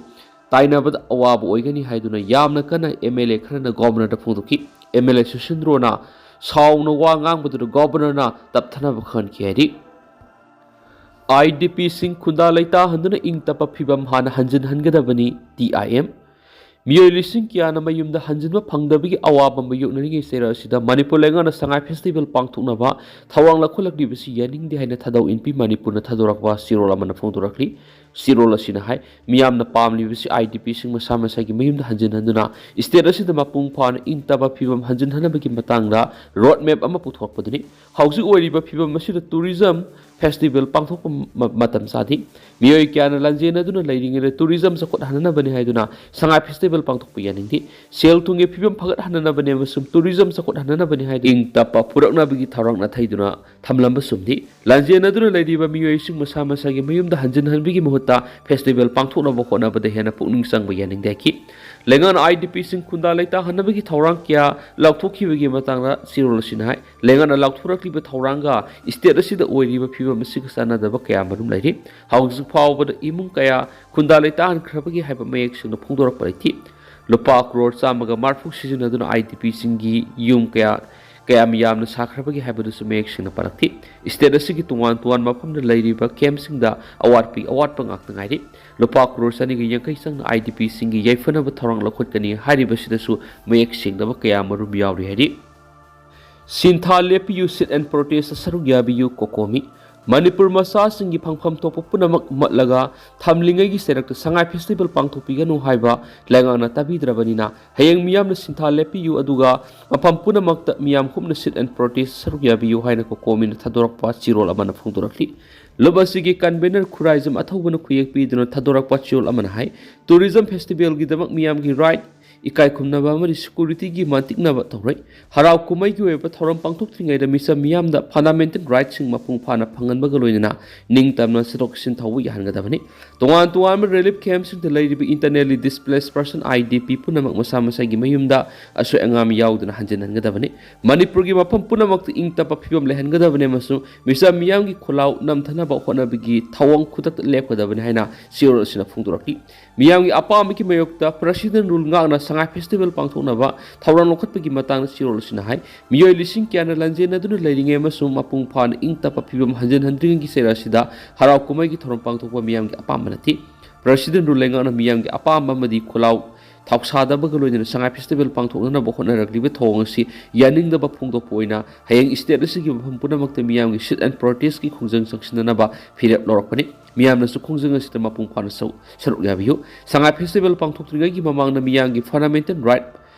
ꯇꯥꯏꯅꯕꯗ ꯑꯋꯥꯕ ꯑꯣꯏꯒꯅꯤ ꯍꯥꯏꯗꯨꯅ ꯌꯥꯝꯅ ꯀꯟꯅ ꯑꯦꯝ ꯑꯦꯜ ꯑꯦ ꯈꯔꯅ ꯒꯣꯚꯔꯅꯔꯗ ꯐꯣꯡꯗꯣꯛꯈꯤ꯫ ꯑꯦꯝ ꯑꯦꯜ ꯑꯦ ꯁꯨꯁꯤꯟꯗ꯭ꯔꯣꯅ ꯁꯥꯎꯅ ꯋꯥ ꯉꯥꯡꯕꯗꯨꯗ ꯒꯣꯚꯔꯅꯔꯅ ꯇꯞꯊꯅꯕ ꯈꯪꯍꯟꯈꯤ ꯍꯥꯏꯔꯤ꯫ ꯑꯥꯏ ꯗꯤ ꯄꯤꯁꯤꯡ ꯈꯨꯟꯗꯥ ꯂꯩꯇꯥꯍꯟꯗꯨꯅ ꯏꯪ ꯇꯞꯄ ꯐꯤꯕꯝ ꯍꯥꯟꯅ ꯍꯟꯖꯤꯟꯍꯟꯒꯗꯕꯅꯤ, ꯇꯤ ꯑꯥꯏ ꯑꯦꯝ꯫ ꯃꯤꯑꯣꯏ ꯂꯤꯁꯤꯡ ꯀꯌꯥꯅ ꯃꯌꯨꯝꯗ ꯍꯟꯖꯤꯟꯕ ꯐꯪꯗꯕꯒꯤ ꯑꯋꯥꯕ ꯃꯥꯌꯣꯛꯅꯔꯤꯉꯩ ꯆꯩꯔꯛ ꯑꯁꯤꯗ ꯃꯅꯤꯄꯨꯔ ꯂꯩꯉꯥꯛꯅ ꯁꯉꯥꯏ ꯐꯦꯁꯇꯤꯚꯦꯜ ꯄꯥꯡꯊꯣꯛꯅꯕ ꯊꯧꯔꯥꯡ ꯂꯧꯈꯠꯂꯛꯂꯤꯕꯁꯤ ꯌꯥꯅꯤꯡꯗꯦ ꯍꯥꯏꯅ ꯊꯥꯗꯧ ꯏꯟꯄꯤ ꯃꯅꯤꯄꯨꯔꯅ ꯊꯥꯗꯣꯔꯛꯄ ꯆꯦꯔꯣꯜ ꯑꯃꯅ ꯐꯣꯡꯗꯣꯔꯛꯂꯤ꯫ ꯆꯦꯔꯣꯜ ꯑꯁꯤꯅ ꯍꯥꯏ, ꯃꯤꯌꯥꯝꯅ ꯄꯥꯝꯂꯤꯕꯁꯤ ꯑꯥꯏ ꯗꯤ ꯄꯤꯁꯤꯡ ꯃꯁꯥ ꯃꯁꯥꯒꯤ ꯃꯌꯨꯝꯗ ꯍꯟꯖꯤꯟꯍꯟꯗꯨꯅ ꯁ꯭ꯇꯦꯠ ꯑꯁꯤꯗ ꯃꯄꯨꯡ ꯐꯥꯅ ꯏꯪ ꯇꯞꯄ ꯐꯤꯕꯝ ꯍꯟꯖꯤꯟꯍꯟꯅꯕꯒꯤ ꯃꯇꯥꯡꯗ ꯔꯣꯗ ꯃꯦꯞ ꯑꯃ ꯄꯨꯊꯣꯛꯄꯗꯨꯅꯤ꯫ ꯍꯧꯖꯤꯛ ꯑꯣꯏꯔꯤꯕ ꯐꯤꯕꯝ ꯑꯁꯤꯗ ꯇꯨꯔꯤꯖꯝ ꯐꯦꯁꯇꯤꯚꯦꯜ ꯄꯥꯡꯊꯣꯛꯄ ꯃ-, ꯃꯇꯝ ꯆꯥꯗꯦ꯫ ꯃꯤꯑꯣꯏ ꯀꯌꯥꯅ ꯂꯥꯟꯖꯦꯟꯅꯗꯨꯅ ꯂꯩꯔꯤꯉꯩꯗ ꯇꯨꯔꯤꯖꯝ ꯆꯥꯎꯈꯠꯍꯟꯅꯕꯅꯤ ꯍꯥꯏꯗꯨꯅ ꯁꯉꯥꯏ ꯐꯦꯁꯇꯤꯚꯦꯜ ꯄꯥꯡꯊꯣꯛꯄ ꯌꯥꯅꯤꯡꯗꯦ꯫ ꯁꯦꯜ ꯊꯨꯝꯒꯤ ꯐꯤꯕꯝ ꯐꯒꯠꯍꯟꯅꯕꯅꯤ ꯑꯃꯁꯨꯡ ꯇꯨꯔꯤꯖꯝ ꯆꯥꯎꯈꯠꯍꯟꯅꯕꯅꯤ ꯍꯥꯏꯗꯨꯅ ꯏꯪ ꯇꯞꯄ ꯄꯨꯔꯛꯅꯕꯒꯤ ꯊꯧꯔꯥꯡ ꯅꯥꯊꯩꯗꯨꯅ ꯊꯝꯂꯝꯕ ꯆꯨꯝꯗꯦ꯫ ꯂꯥꯟꯖꯦꯟꯅꯗꯨꯅ ꯂꯩꯔꯤꯕ ꯃꯤꯑꯣꯏꯁꯤꯡ ꯃꯁꯥ ꯃꯁꯥꯒꯤ ꯃꯌꯨꯝꯗ ꯍꯟꯖꯤꯟꯍꯟꯕꯒꯤ ꯃꯍꯨꯠꯇ ꯐꯦꯁꯇꯤꯚꯦꯜ ꯄꯥꯡꯊꯣꯛꯅꯕ ꯍꯣꯠꯅꯕꯗ ꯍꯦꯟꯅ ꯄꯨꯛꯅꯤꯡ ꯆꯪꯕ ꯌꯥꯅꯤꯡꯗꯦ ꯍꯥꯏꯈꯤ꯫ ꯂꯩꯉꯥꯛꯅ ꯑꯥꯏ ꯗꯤ ꯄꯤꯁꯤꯡ ꯈꯨꯟꯗꯥ ꯂꯩꯇꯥꯍꯟꯅꯕꯒꯤ ꯊꯧꯔꯥꯡ ꯀꯌꯥ ꯂꯥꯎꯊꯣꯛꯈꯤꯕꯒꯤ ꯃꯇꯥꯡꯗ ꯆꯦꯔꯣꯜ ꯑꯁꯤꯅ ꯍꯥꯏ, ꯂꯩꯉꯥꯛꯅ ꯂꯥꯎꯊꯣꯔꯛꯂꯤꯕ ꯊꯧꯔꯥꯡꯒ ꯁ꯭ꯇꯦꯠ ꯑꯁꯤꯗ ꯑꯣꯏꯔꯤꯕ ꯐꯤꯕꯝ ꯑꯁꯤꯒ ꯆꯥꯟꯅꯗꯕ ꯀꯌꯥ ꯃꯔꯨꯝ ꯂꯩꯔꯤ꯫ ꯍꯧꯖꯤꯛ ꯐꯥꯎꯕꯗ ꯏꯃꯨꯡ ꯀꯌꯥ ꯈꯨꯟꯗꯥ ꯂꯩꯇꯥꯍꯟꯈ꯭ꯔꯕꯒꯦ ꯍꯥꯏꯕ ꯃꯌꯦꯛ ꯁꯦꯡꯅ ꯐꯣꯡꯗꯣꯔꯛꯄ ꯂꯩꯇꯦ꯫ ꯂꯨꯄꯥ ꯀ꯭ꯔꯣꯔ ꯆꯥꯝꯃꯒ ꯃꯔꯤꯐꯨ ꯁꯤꯖꯤꯟꯅꯗꯨꯅ ꯑꯥꯏ ꯗꯤ ꯄꯤꯁꯤꯡꯒꯤ ꯌꯨꯝ ꯀꯌꯥ, ꯀꯌꯥꯝ ꯌꯥꯝꯅ ꯁꯥꯈ꯭ꯔꯕꯒꯦ ꯍꯥꯏꯕꯗꯨꯁꯨ ꯃꯌꯦꯛ ꯁꯦꯡꯅ ꯄꯜꯂꯛꯇꯦ꯫ ꯁ꯭ꯇꯦꯠ ꯑꯁꯤꯒꯤ ꯇꯣꯉꯥꯟ ꯇꯣꯉꯥꯟꯕ ꯃꯐꯝꯗ ꯂꯩꯔꯤꯕ ꯀꯦꯝꯞꯁꯤꯡꯗ ꯑꯋꯥꯠꯄꯤ ꯑꯋꯥꯠꯄ ꯉꯥꯛꯇ ꯉꯥꯏꯔꯤ꯫ ꯂꯨꯄꯥ ꯀ꯭ꯔꯣꯔ ꯆꯅꯤꯒ ꯌꯥꯡꯈꯩ ꯆꯪꯅ ꯑꯥꯏ ꯗꯤ ꯄꯤꯁꯤꯡꯒꯤ ꯌꯥꯏꯐꯅꯕ ꯊꯧꯔꯥꯡ ꯂꯧꯈꯠꯀꯅꯤ ꯍꯥꯏꯔꯤꯕꯁꯤꯗꯁꯨ ꯃꯌꯦꯛ ꯁꯦꯡꯗꯕ ꯀꯌꯥ ꯃꯔꯨꯝ ꯌꯥꯎꯔꯤ ꯍꯥꯏꯔꯤ꯫ ꯁꯤꯟꯊꯥ ꯂꯦꯞꯄꯤꯌꯨ, sit and protest ꯁꯔꯨꯛ ꯌꯥꯕꯤꯌꯨ, ꯀꯣꯀꯣꯃꯤ꯫ ꯃꯅꯤꯄꯨꯔ ꯃꯆꯥꯁꯤꯡꯒꯤ ꯐꯪꯐꯝ ꯊꯣꯛꯄ ꯄꯨꯝꯅꯃꯛ ꯃꯠꯂꯒ ꯊꯝꯂꯤꯉꯩꯒꯤ ꯆꯩꯔꯛꯇ ꯁꯉꯥꯏ ꯐꯦꯁꯇꯤꯚꯦꯜ ꯄꯥꯡꯊꯣꯛꯄꯤꯒꯅꯨ ꯍꯥꯏꯕ ꯂꯩꯉꯥꯛꯅ ꯇꯥꯕꯤꯗ꯭ꯔꯕꯅꯤꯅ, ꯍꯌꯦꯡ ꯃꯤꯌꯥꯝꯅ ꯁꯤꯟꯊꯥ ꯂꯦꯞꯄꯤꯌꯨ, ꯑꯗꯨꯒ ꯃꯐꯝ ꯄꯨꯝꯅꯃꯛꯇ ꯃꯤꯌꯥꯝ ꯍꯨꯞꯅ sit and protest ꯁꯔꯨꯛ ꯌꯥꯕꯤꯌꯨ ꯍꯥꯏꯅ ꯀꯣꯀꯣꯃꯤꯅ ꯊꯥꯗꯣꯔꯛꯄ ꯆꯦꯔꯣꯜ ꯑꯃꯅ ꯐꯣꯡꯗꯣꯔꯛꯂꯤ꯫ ꯂꯨꯞ ꯑꯁꯤꯒꯤ convener ꯈꯨꯔꯥꯏꯖꯝ ꯑꯊꯧꯕꯅ ꯈꯨꯌꯦꯛ ꯄꯤꯗꯨꯅ ꯊꯥꯗꯣꯔꯛꯄ ꯆꯦꯔꯣꯜ ꯑꯃꯅ ꯍꯥꯏ, ꯇꯨꯔꯤꯖꯝ ꯐꯦꯁꯇꯤꯚꯦꯜꯒꯤꯗꯃꯛ ꯃꯤꯌꯥꯝꯒꯤ ꯔꯥꯏꯠ, ꯏꯀꯥꯏ ꯈꯨꯝꯅꯕ ꯑꯃꯗꯤ ꯁꯦꯀ꯭ꯌꯨꯔꯤꯇꯤꯒꯤ ꯃꯇꯤꯛꯅꯕ ꯇꯧꯔꯣꯏ꯫ ꯍꯔꯥꯎ ꯀꯨꯝꯍꯩꯒꯤ ꯑꯣꯏꯕ ꯊꯧꯔꯝ ꯄꯥꯡꯊꯣꯛꯇ꯭ꯔꯤꯉꯩꯗ ꯃꯤꯆꯝ ꯃꯤꯌꯥꯝꯗ ꯐꯟꯗꯥꯃꯦꯟꯇꯦꯜ ꯔꯥꯏꯠꯁꯤꯡ ꯃꯄꯨꯡ ꯐꯥꯅ ꯐꯪꯍꯟꯕꯒ ꯂꯣꯏꯅꯅ ꯅꯤꯡꯇꯝꯅ ꯆꯠꯊꯣꯛ ꯆꯠꯁꯤꯟ ꯇꯧꯕ ꯌꯥꯍꯟꯒꯗꯕꯅꯤ꯫ ꯇꯣꯉꯥꯟ ꯇꯣꯉꯥꯟꯕ ꯔꯤꯂꯤꯐ ꯀꯦꯝꯞꯁꯤꯡꯗ ꯂꯩꯔꯤꯕ internally displaced person, I D P, ꯄꯨꯝꯅꯃꯛ ꯃꯁꯥ ꯃꯁꯥꯒꯤ ꯃꯌꯨꯝꯗ ꯑꯁꯣꯏ ꯑꯉꯥꯝ ꯌꯥꯎꯗꯅ ꯍꯟꯖꯤꯟꯍꯟꯒꯗꯕꯅꯤ꯫ ꯃꯅꯤꯄꯨꯔꯒꯤ ꯃꯐꯝ ꯄꯨꯝꯅꯃꯛꯇ ꯏꯪ ꯇꯞꯄ ꯐꯤꯕꯝ ꯂꯩꯍꯟꯒꯗꯕꯅꯤ ꯑꯃꯁꯨꯡ ꯃꯤꯆꯝ ꯃꯤꯌꯥꯝꯒꯤ ꯈꯣꯜꯂꯥꯎ ꯅꯝꯊꯅꯕ ꯍꯣꯠꯅꯕꯒꯤ ꯊꯧꯑꯣꯡ ꯈꯨꯗꯛꯇ ꯂꯦꯞꯀꯗꯕꯅꯤ ꯍꯥꯏꯅ ꯆꯦꯔꯣꯜ ꯑꯁꯤꯅ ꯐꯣꯡꯗꯣꯔꯛꯂꯤ꯫ ꯃꯤꯌꯥꯝꯒꯤ ꯑꯄꯥꯝꯕꯒꯤ ꯃꯥꯌꯣꯛꯇ ꯄ꯭ꯔꯁꯤꯗꯦꯟ ꯔꯨꯜ ꯉꯥꯛꯅ ꯁꯉꯥꯏ ꯐꯦꯁꯇꯤꯚꯦꯜ ꯄꯥꯡꯊꯣꯛꯅꯕ ꯊꯧꯔꯥꯡ ꯂꯧꯈꯠꯄꯒꯤ ꯃꯇꯥꯡꯗ ꯆꯦꯔꯣꯜ ꯑꯁꯤꯅ ꯍꯥꯏ, ꯃꯤꯑꯣꯏ ꯂꯤꯁꯤꯡ ꯀꯌꯥꯅ ꯂꯥꯟꯖꯦꯟꯅꯗꯨꯅ ꯂꯩꯔꯤꯉꯩ ꯑꯃꯁꯨꯡ ꯃꯄꯨꯡ ꯐꯥꯅ ꯏꯪ ꯇꯞꯄ ꯐꯤꯕꯝ ꯍꯟꯖꯤꯟꯍꯟꯗ꯭ꯔꯤꯉꯩꯒꯤ ꯆꯩꯔꯛ ꯑꯁꯤꯗ ꯍꯔꯥꯎ ꯀꯨꯝꯍꯩꯒꯤ ꯊꯧꯔꯝ ꯄꯥꯡꯊꯣꯛꯄ ꯃꯤꯌꯥꯝꯒꯤ ꯑꯄꯥꯝꯕ ꯅꯠꯇꯦ꯫ ꯄ꯭ꯔꯁꯤꯗꯦꯟ ꯔꯨꯜ ꯂꯩꯉꯥꯛꯅ ꯃꯤꯌꯥꯝꯒꯤ ꯑꯄꯥꯝꯕ ꯑꯃꯗꯤ ꯈꯣꯜꯂꯥꯎ ꯊꯧꯁꯥꯗꯕꯒ ꯂꯣꯏꯅꯅ ꯁꯉꯥꯏ ꯐꯦꯁꯇꯤꯚꯦꯜ ꯄꯥꯡꯊꯣꯛꯅꯅꯕ ꯍꯣꯠꯅꯔꯛꯂꯤꯕ ꯊꯧꯑꯣꯡ ꯑꯁꯤ ꯌꯥꯅꯤꯡꯗꯕ ꯐꯣꯡꯗꯣꯛꯄ ꯑꯣꯏꯅ ꯍꯌꯦꯡ ꯁ꯭ꯇꯦꯠ ꯑꯁꯤꯒꯤ ꯃꯐꯝ ꯄꯨꯝꯅꯃꯛꯇ ꯃꯤꯌꯥꯝꯒꯤ sit and protestꯀꯤ ꯈꯣꯡꯖꯪ ꯆꯪꯁꯤꯟꯅꯅꯕ ꯐꯤꯔꯦꯞ ꯂꯧꯔꯛꯄꯅꯤ꯫ ꯃꯤꯌꯥꯝꯅꯁꯨ ꯈꯣꯡꯖꯪ ꯑꯁꯤꯗ ꯃꯄꯨꯡ ꯐꯥꯅ ꯁꯔꯨꯛ ꯁꯔꯨꯛ ꯌꯥꯕꯤꯌꯨ꯫ ꯁꯉꯥꯏ ꯐꯦꯁꯇꯤꯚꯦꯜ ꯄꯥꯡꯊꯣꯛꯇ꯭ꯔꯤꯉꯩꯒꯤ ꯃꯃꯥꯡꯗ ꯃꯤꯌꯥꯝꯒꯤ ꯐꯟꯗꯥꯃꯦꯟꯇꯦꯜ ꯔꯥꯏꯠ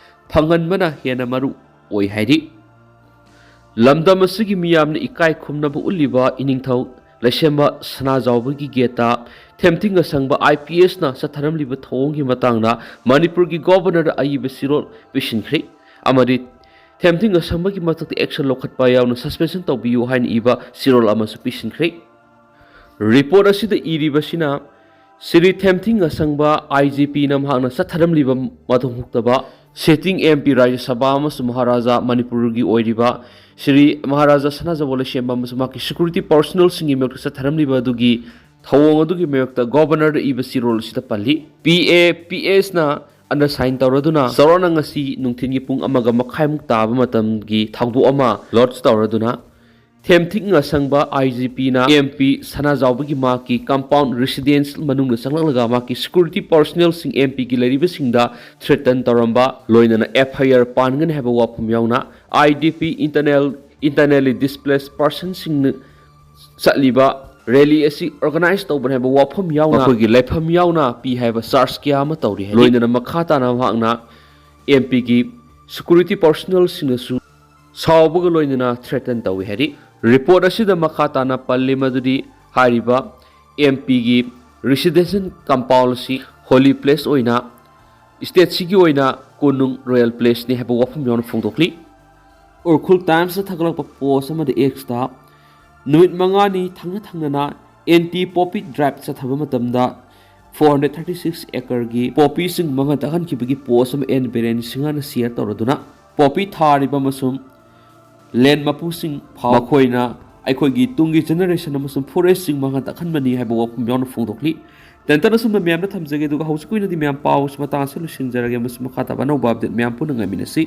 ꯐꯪꯍꯟꯕꯅ ꯍꯦꯟꯅ ꯃꯔꯨ ꯑꯣꯏ ꯍꯥꯏꯔꯤ꯫ ꯂꯝꯗꯝ ꯑꯁꯤꯒꯤ ꯃꯤꯌꯥꯝꯅ ꯏꯀꯥꯏ ꯈꯨꯝꯅꯕ ꯎꯠꯂꯤꯕ ꯏꯅꯤꯡꯊꯧ ꯂꯩꯁꯦꯝꯕ ꯁꯅꯥꯖꯥꯎꯕꯒꯤ ꯒꯦꯠꯇ ꯊꯦꯝꯊꯤꯡ ꯑꯁꯪꯕ I P Sꯅ ꯆꯠꯊꯔꯝꯂꯤꯕ ꯊꯧꯑꯣꯡꯒꯤ ꯃꯇꯥꯡꯗ ꯃꯅꯤꯄꯨꯔꯒꯤ ꯒꯣꯚꯔꯅꯔꯗ ꯑꯏꯕ ꯆꯦꯔꯣꯜ ꯄꯤꯁꯤꯟꯈ꯭ꯔꯦ ꯑꯃꯗꯤ ꯊꯦꯝꯊꯤꯡ ꯑꯁꯪꯕꯒꯤ ꯃꯊꯛꯇ action ꯂꯧꯈꯠꯄ ꯌꯥꯎꯅ suspension ꯇꯧꯕꯤꯌꯨ ꯍꯥꯏꯅ ꯏꯕ ꯆꯦꯔꯣꯜ ꯑꯃꯁꯨ ꯄꯤꯁꯤꯟꯈ꯭ꯔꯦ꯫ ꯔꯤꯄꯣꯔꯠ ꯑꯁꯤꯗ ꯏꯔꯤꯕꯁꯤꯅ ꯁ꯭ꯔꯤ ꯊꯦꯝꯊꯤꯡ ꯑꯁꯪꯕ I G Pꯅ ꯃꯍꯥꯛꯅ ꯆꯠꯊꯔꯝꯂꯤꯕ ꯃꯊꯧ ꯍꯨꯛꯇꯕ sitting M P, ꯔꯥꯖ꯭ꯌ ꯁꯚꯥ ꯑꯃꯁꯨꯡ ꯃꯍꯥꯔꯥꯖꯥ ꯃꯅꯤꯄꯨꯔꯒꯤ ꯑꯣꯏꯔꯤꯕ ꯁ꯭ꯔꯤ ꯃꯍꯥꯔꯥꯖꯥ ꯁꯅꯥꯖꯥꯎꯕ ꯂꯩꯁꯦꯝꯕ ꯑꯃꯁꯨꯡ ꯃꯍꯥꯛꯀꯤ security personnelꯁꯤꯡꯒꯤ ꯃꯥꯌꯣꯛꯇ ꯆꯠꯊꯔꯝꯂꯤꯕ ꯑꯗꯨꯒꯤ ꯊꯧꯑꯣꯡ ꯑꯗꯨꯒꯤ ꯃꯥꯌꯣꯛꯇ ꯒꯣꯚꯔꯅꯔꯗ ꯏꯕ ꯆꯦꯔꯣꯜ ꯑꯁꯤꯗ ꯄꯜꯂꯤ꯫ P A P Sꯅ undersign ꯇꯧꯔꯗꯨꯅ ꯆꯥꯎꯔꯥꯛꯅ ꯉꯁꯤ ꯅꯨꯡꯊꯤꯜꯒꯤ ꯄꯨꯡ ꯑꯃꯒ ꯃꯈꯥꯏꯃꯨꯛ ꯇꯥꯕ ꯃꯇꯝꯒꯤ ꯊꯧꯗꯣꯛ ꯑꯃ lodge ꯇꯧꯔꯗꯨꯅ ꯊꯦꯝꯊꯤꯡ ꯑꯁꯪꯕ I G Pꯅ M P ꯁꯅꯥꯖꯥꯎꯕꯒꯤ ꯃꯍꯥꯛꯀꯤ compound residence ꯃꯅꯨꯡꯗ ꯆꯪꯂꯛꯂꯒ ꯃꯍꯥꯛꯀꯤ security personnelꯁꯤꯡ M Pꯒꯤ ꯂꯩꯔꯤꯕꯁꯤꯡꯗ threaten ꯇꯧꯔꯝꯕ, ꯂꯣꯏꯅꯅ F I R ꯄꯥꯟꯒꯅꯤ ꯍꯥꯏꯕ ꯋꯥꯐꯝ ꯌꯥꯎꯅ I D P, internal, internally displaced personꯁꯤꯡꯅ ꯆꯠꯂꯤꯕ ꯔꯦꯂꯤ ꯑꯁꯤ ꯑꯣꯔꯒꯅꯥꯏꯖ ꯇꯧꯕꯅꯤ ꯍꯥꯏꯕ ꯋꯥꯐꯝ ꯌꯥꯎꯅ, ꯃꯈꯣꯏꯒꯤ ꯂꯩꯐꯝ ꯌꯥꯎꯅ ꯄꯤ ꯍꯥꯏꯕ ꯆꯥꯔꯖ ꯀꯌꯥ ꯑꯃ ꯇꯧꯔꯤ ꯍꯥꯏꯔꯤ꯫ ꯂꯣꯏꯅꯅ ꯃꯈꯥ ꯇꯥꯅ ꯃꯍꯥꯛꯅ ꯑꯦꯝ ꯄꯤꯒꯤ ꯁꯦꯀ꯭ꯌꯨꯔꯤꯇꯤ ꯄꯔꯁꯣꯅꯦꯜꯁꯤꯡꯅꯁꯨ ꯁꯥꯎꯕꯒ ꯂꯣꯏꯅꯅ ꯊ꯭ꯔꯦꯇꯟ ꯇꯧꯏ ꯍꯥꯏꯔꯤ꯫ ꯔꯤꯄꯣꯔꯠ ꯑꯁꯤꯗ ꯃꯈꯥ ꯇꯥꯅ ꯄꯜꯂꯤ ꯃꯗꯨꯗꯤ ꯍꯥꯏꯔꯤꯕ ꯑꯦꯝ ꯄꯤꯒꯤ ꯔꯤꯁꯤꯗꯦꯟꯁꯤꯌꯦꯜ ꯀꯝꯄꯥꯎꯟ ꯑꯁꯤ ꯍꯣꯂꯤ ꯄ꯭ꯂꯦꯁ ꯑꯣꯏꯅ ꯁ꯭ꯇꯦꯠꯁꯤꯒꯤ ꯑꯣꯏꯅ ꯀꯣꯅꯨꯡ ꯔꯣꯌꯦꯜ ꯄ꯭ꯂꯦꯁꯅꯤ ꯍꯥꯏꯕ ꯋꯥꯐꯝ ꯌꯥꯎꯅ ꯐꯣꯡꯗꯣꯛꯂꯤ꯫ ꯎꯔꯈꯨꯜ ꯇꯥꯏꯝꯁꯇ ꯊꯥꯒꯠꯂꯛꯄ ꯄꯣꯁ ꯑꯃꯗ ꯑꯦꯛꯁꯇ ꯅꯨꯃꯤꯠ ꯃꯉꯥꯅꯤ ꯊꯪꯅ ꯊꯪꯅꯅ ꯑꯦꯟꯇꯤ ꯄꯣꯄꯤ ꯗ꯭ꯔꯥꯏꯚ ꯆꯠꯊꯕ ꯃꯇꯝꯗ ꯐꯣꯔ ꯍꯟꯗ꯭ꯔꯦꯠ ꯊꯥꯔꯇꯤ ꯁꯤꯛꯁ ꯑꯦꯀꯔꯒꯤ ꯄꯣꯄꯤꯁꯤꯡ ꯃꯥꯡꯍꯟ ꯇꯥꯛꯍꯟꯈꯤꯕꯒꯤ ꯄꯣꯁ ꯑꯃ ꯑꯦꯟ ꯕꯤꯔꯦꯟ ꯁꯤꯡꯍꯅ ꯁꯤꯌꯔ ꯇꯧꯔꯗꯨꯅ ꯄꯣꯄꯤ ꯊꯥꯔꯤꯕ ꯑꯃꯁꯨꯡ ꯂꯦꯟ ꯃꯄꯨꯁꯤꯡ ꯐꯥꯎ ꯃꯈꯣꯏꯅ ꯑꯩꯈꯣꯏꯒꯤ ꯇꯨꯡꯒꯤ ꯖꯦꯅꯦꯔꯦꯁꯟ ꯑꯃꯁꯨꯡ ꯐꯣꯔꯦꯁꯁꯤꯡ ꯃꯥꯡꯍꯟ ꯇꯥꯛꯍꯟꯕꯅꯤ ꯍꯥꯏꯕ ꯋꯥꯐꯝ ꯌꯥꯎꯅ ꯐꯣꯡꯗꯣꯛꯂꯤ꯫ ꯇꯦꯟꯇꯟ ꯑꯁꯨꯝꯅ ꯃꯌꯥꯝꯗ ꯊꯝꯖꯒꯦ, ꯑꯗꯨꯒ ꯍꯧꯖꯤꯛꯀꯤ ꯑꯣꯏꯅꯗꯤ ꯃꯌꯥꯝ ꯄꯥꯎꯁꯤ ꯃꯇꯥꯡ ꯑꯁꯤꯗ ꯂꯣꯏꯁꯤꯟꯖꯔꯒꯦ, ꯑꯃꯁꯨꯡ ꯃꯈꯥ ꯇꯥꯕ ꯑꯅꯧꯕ ꯑꯞꯗꯦꯠ ꯃꯌꯥꯝ ꯄꯨꯟꯅ ꯉꯥꯏꯃꯤꯟꯅꯁꯤ꯫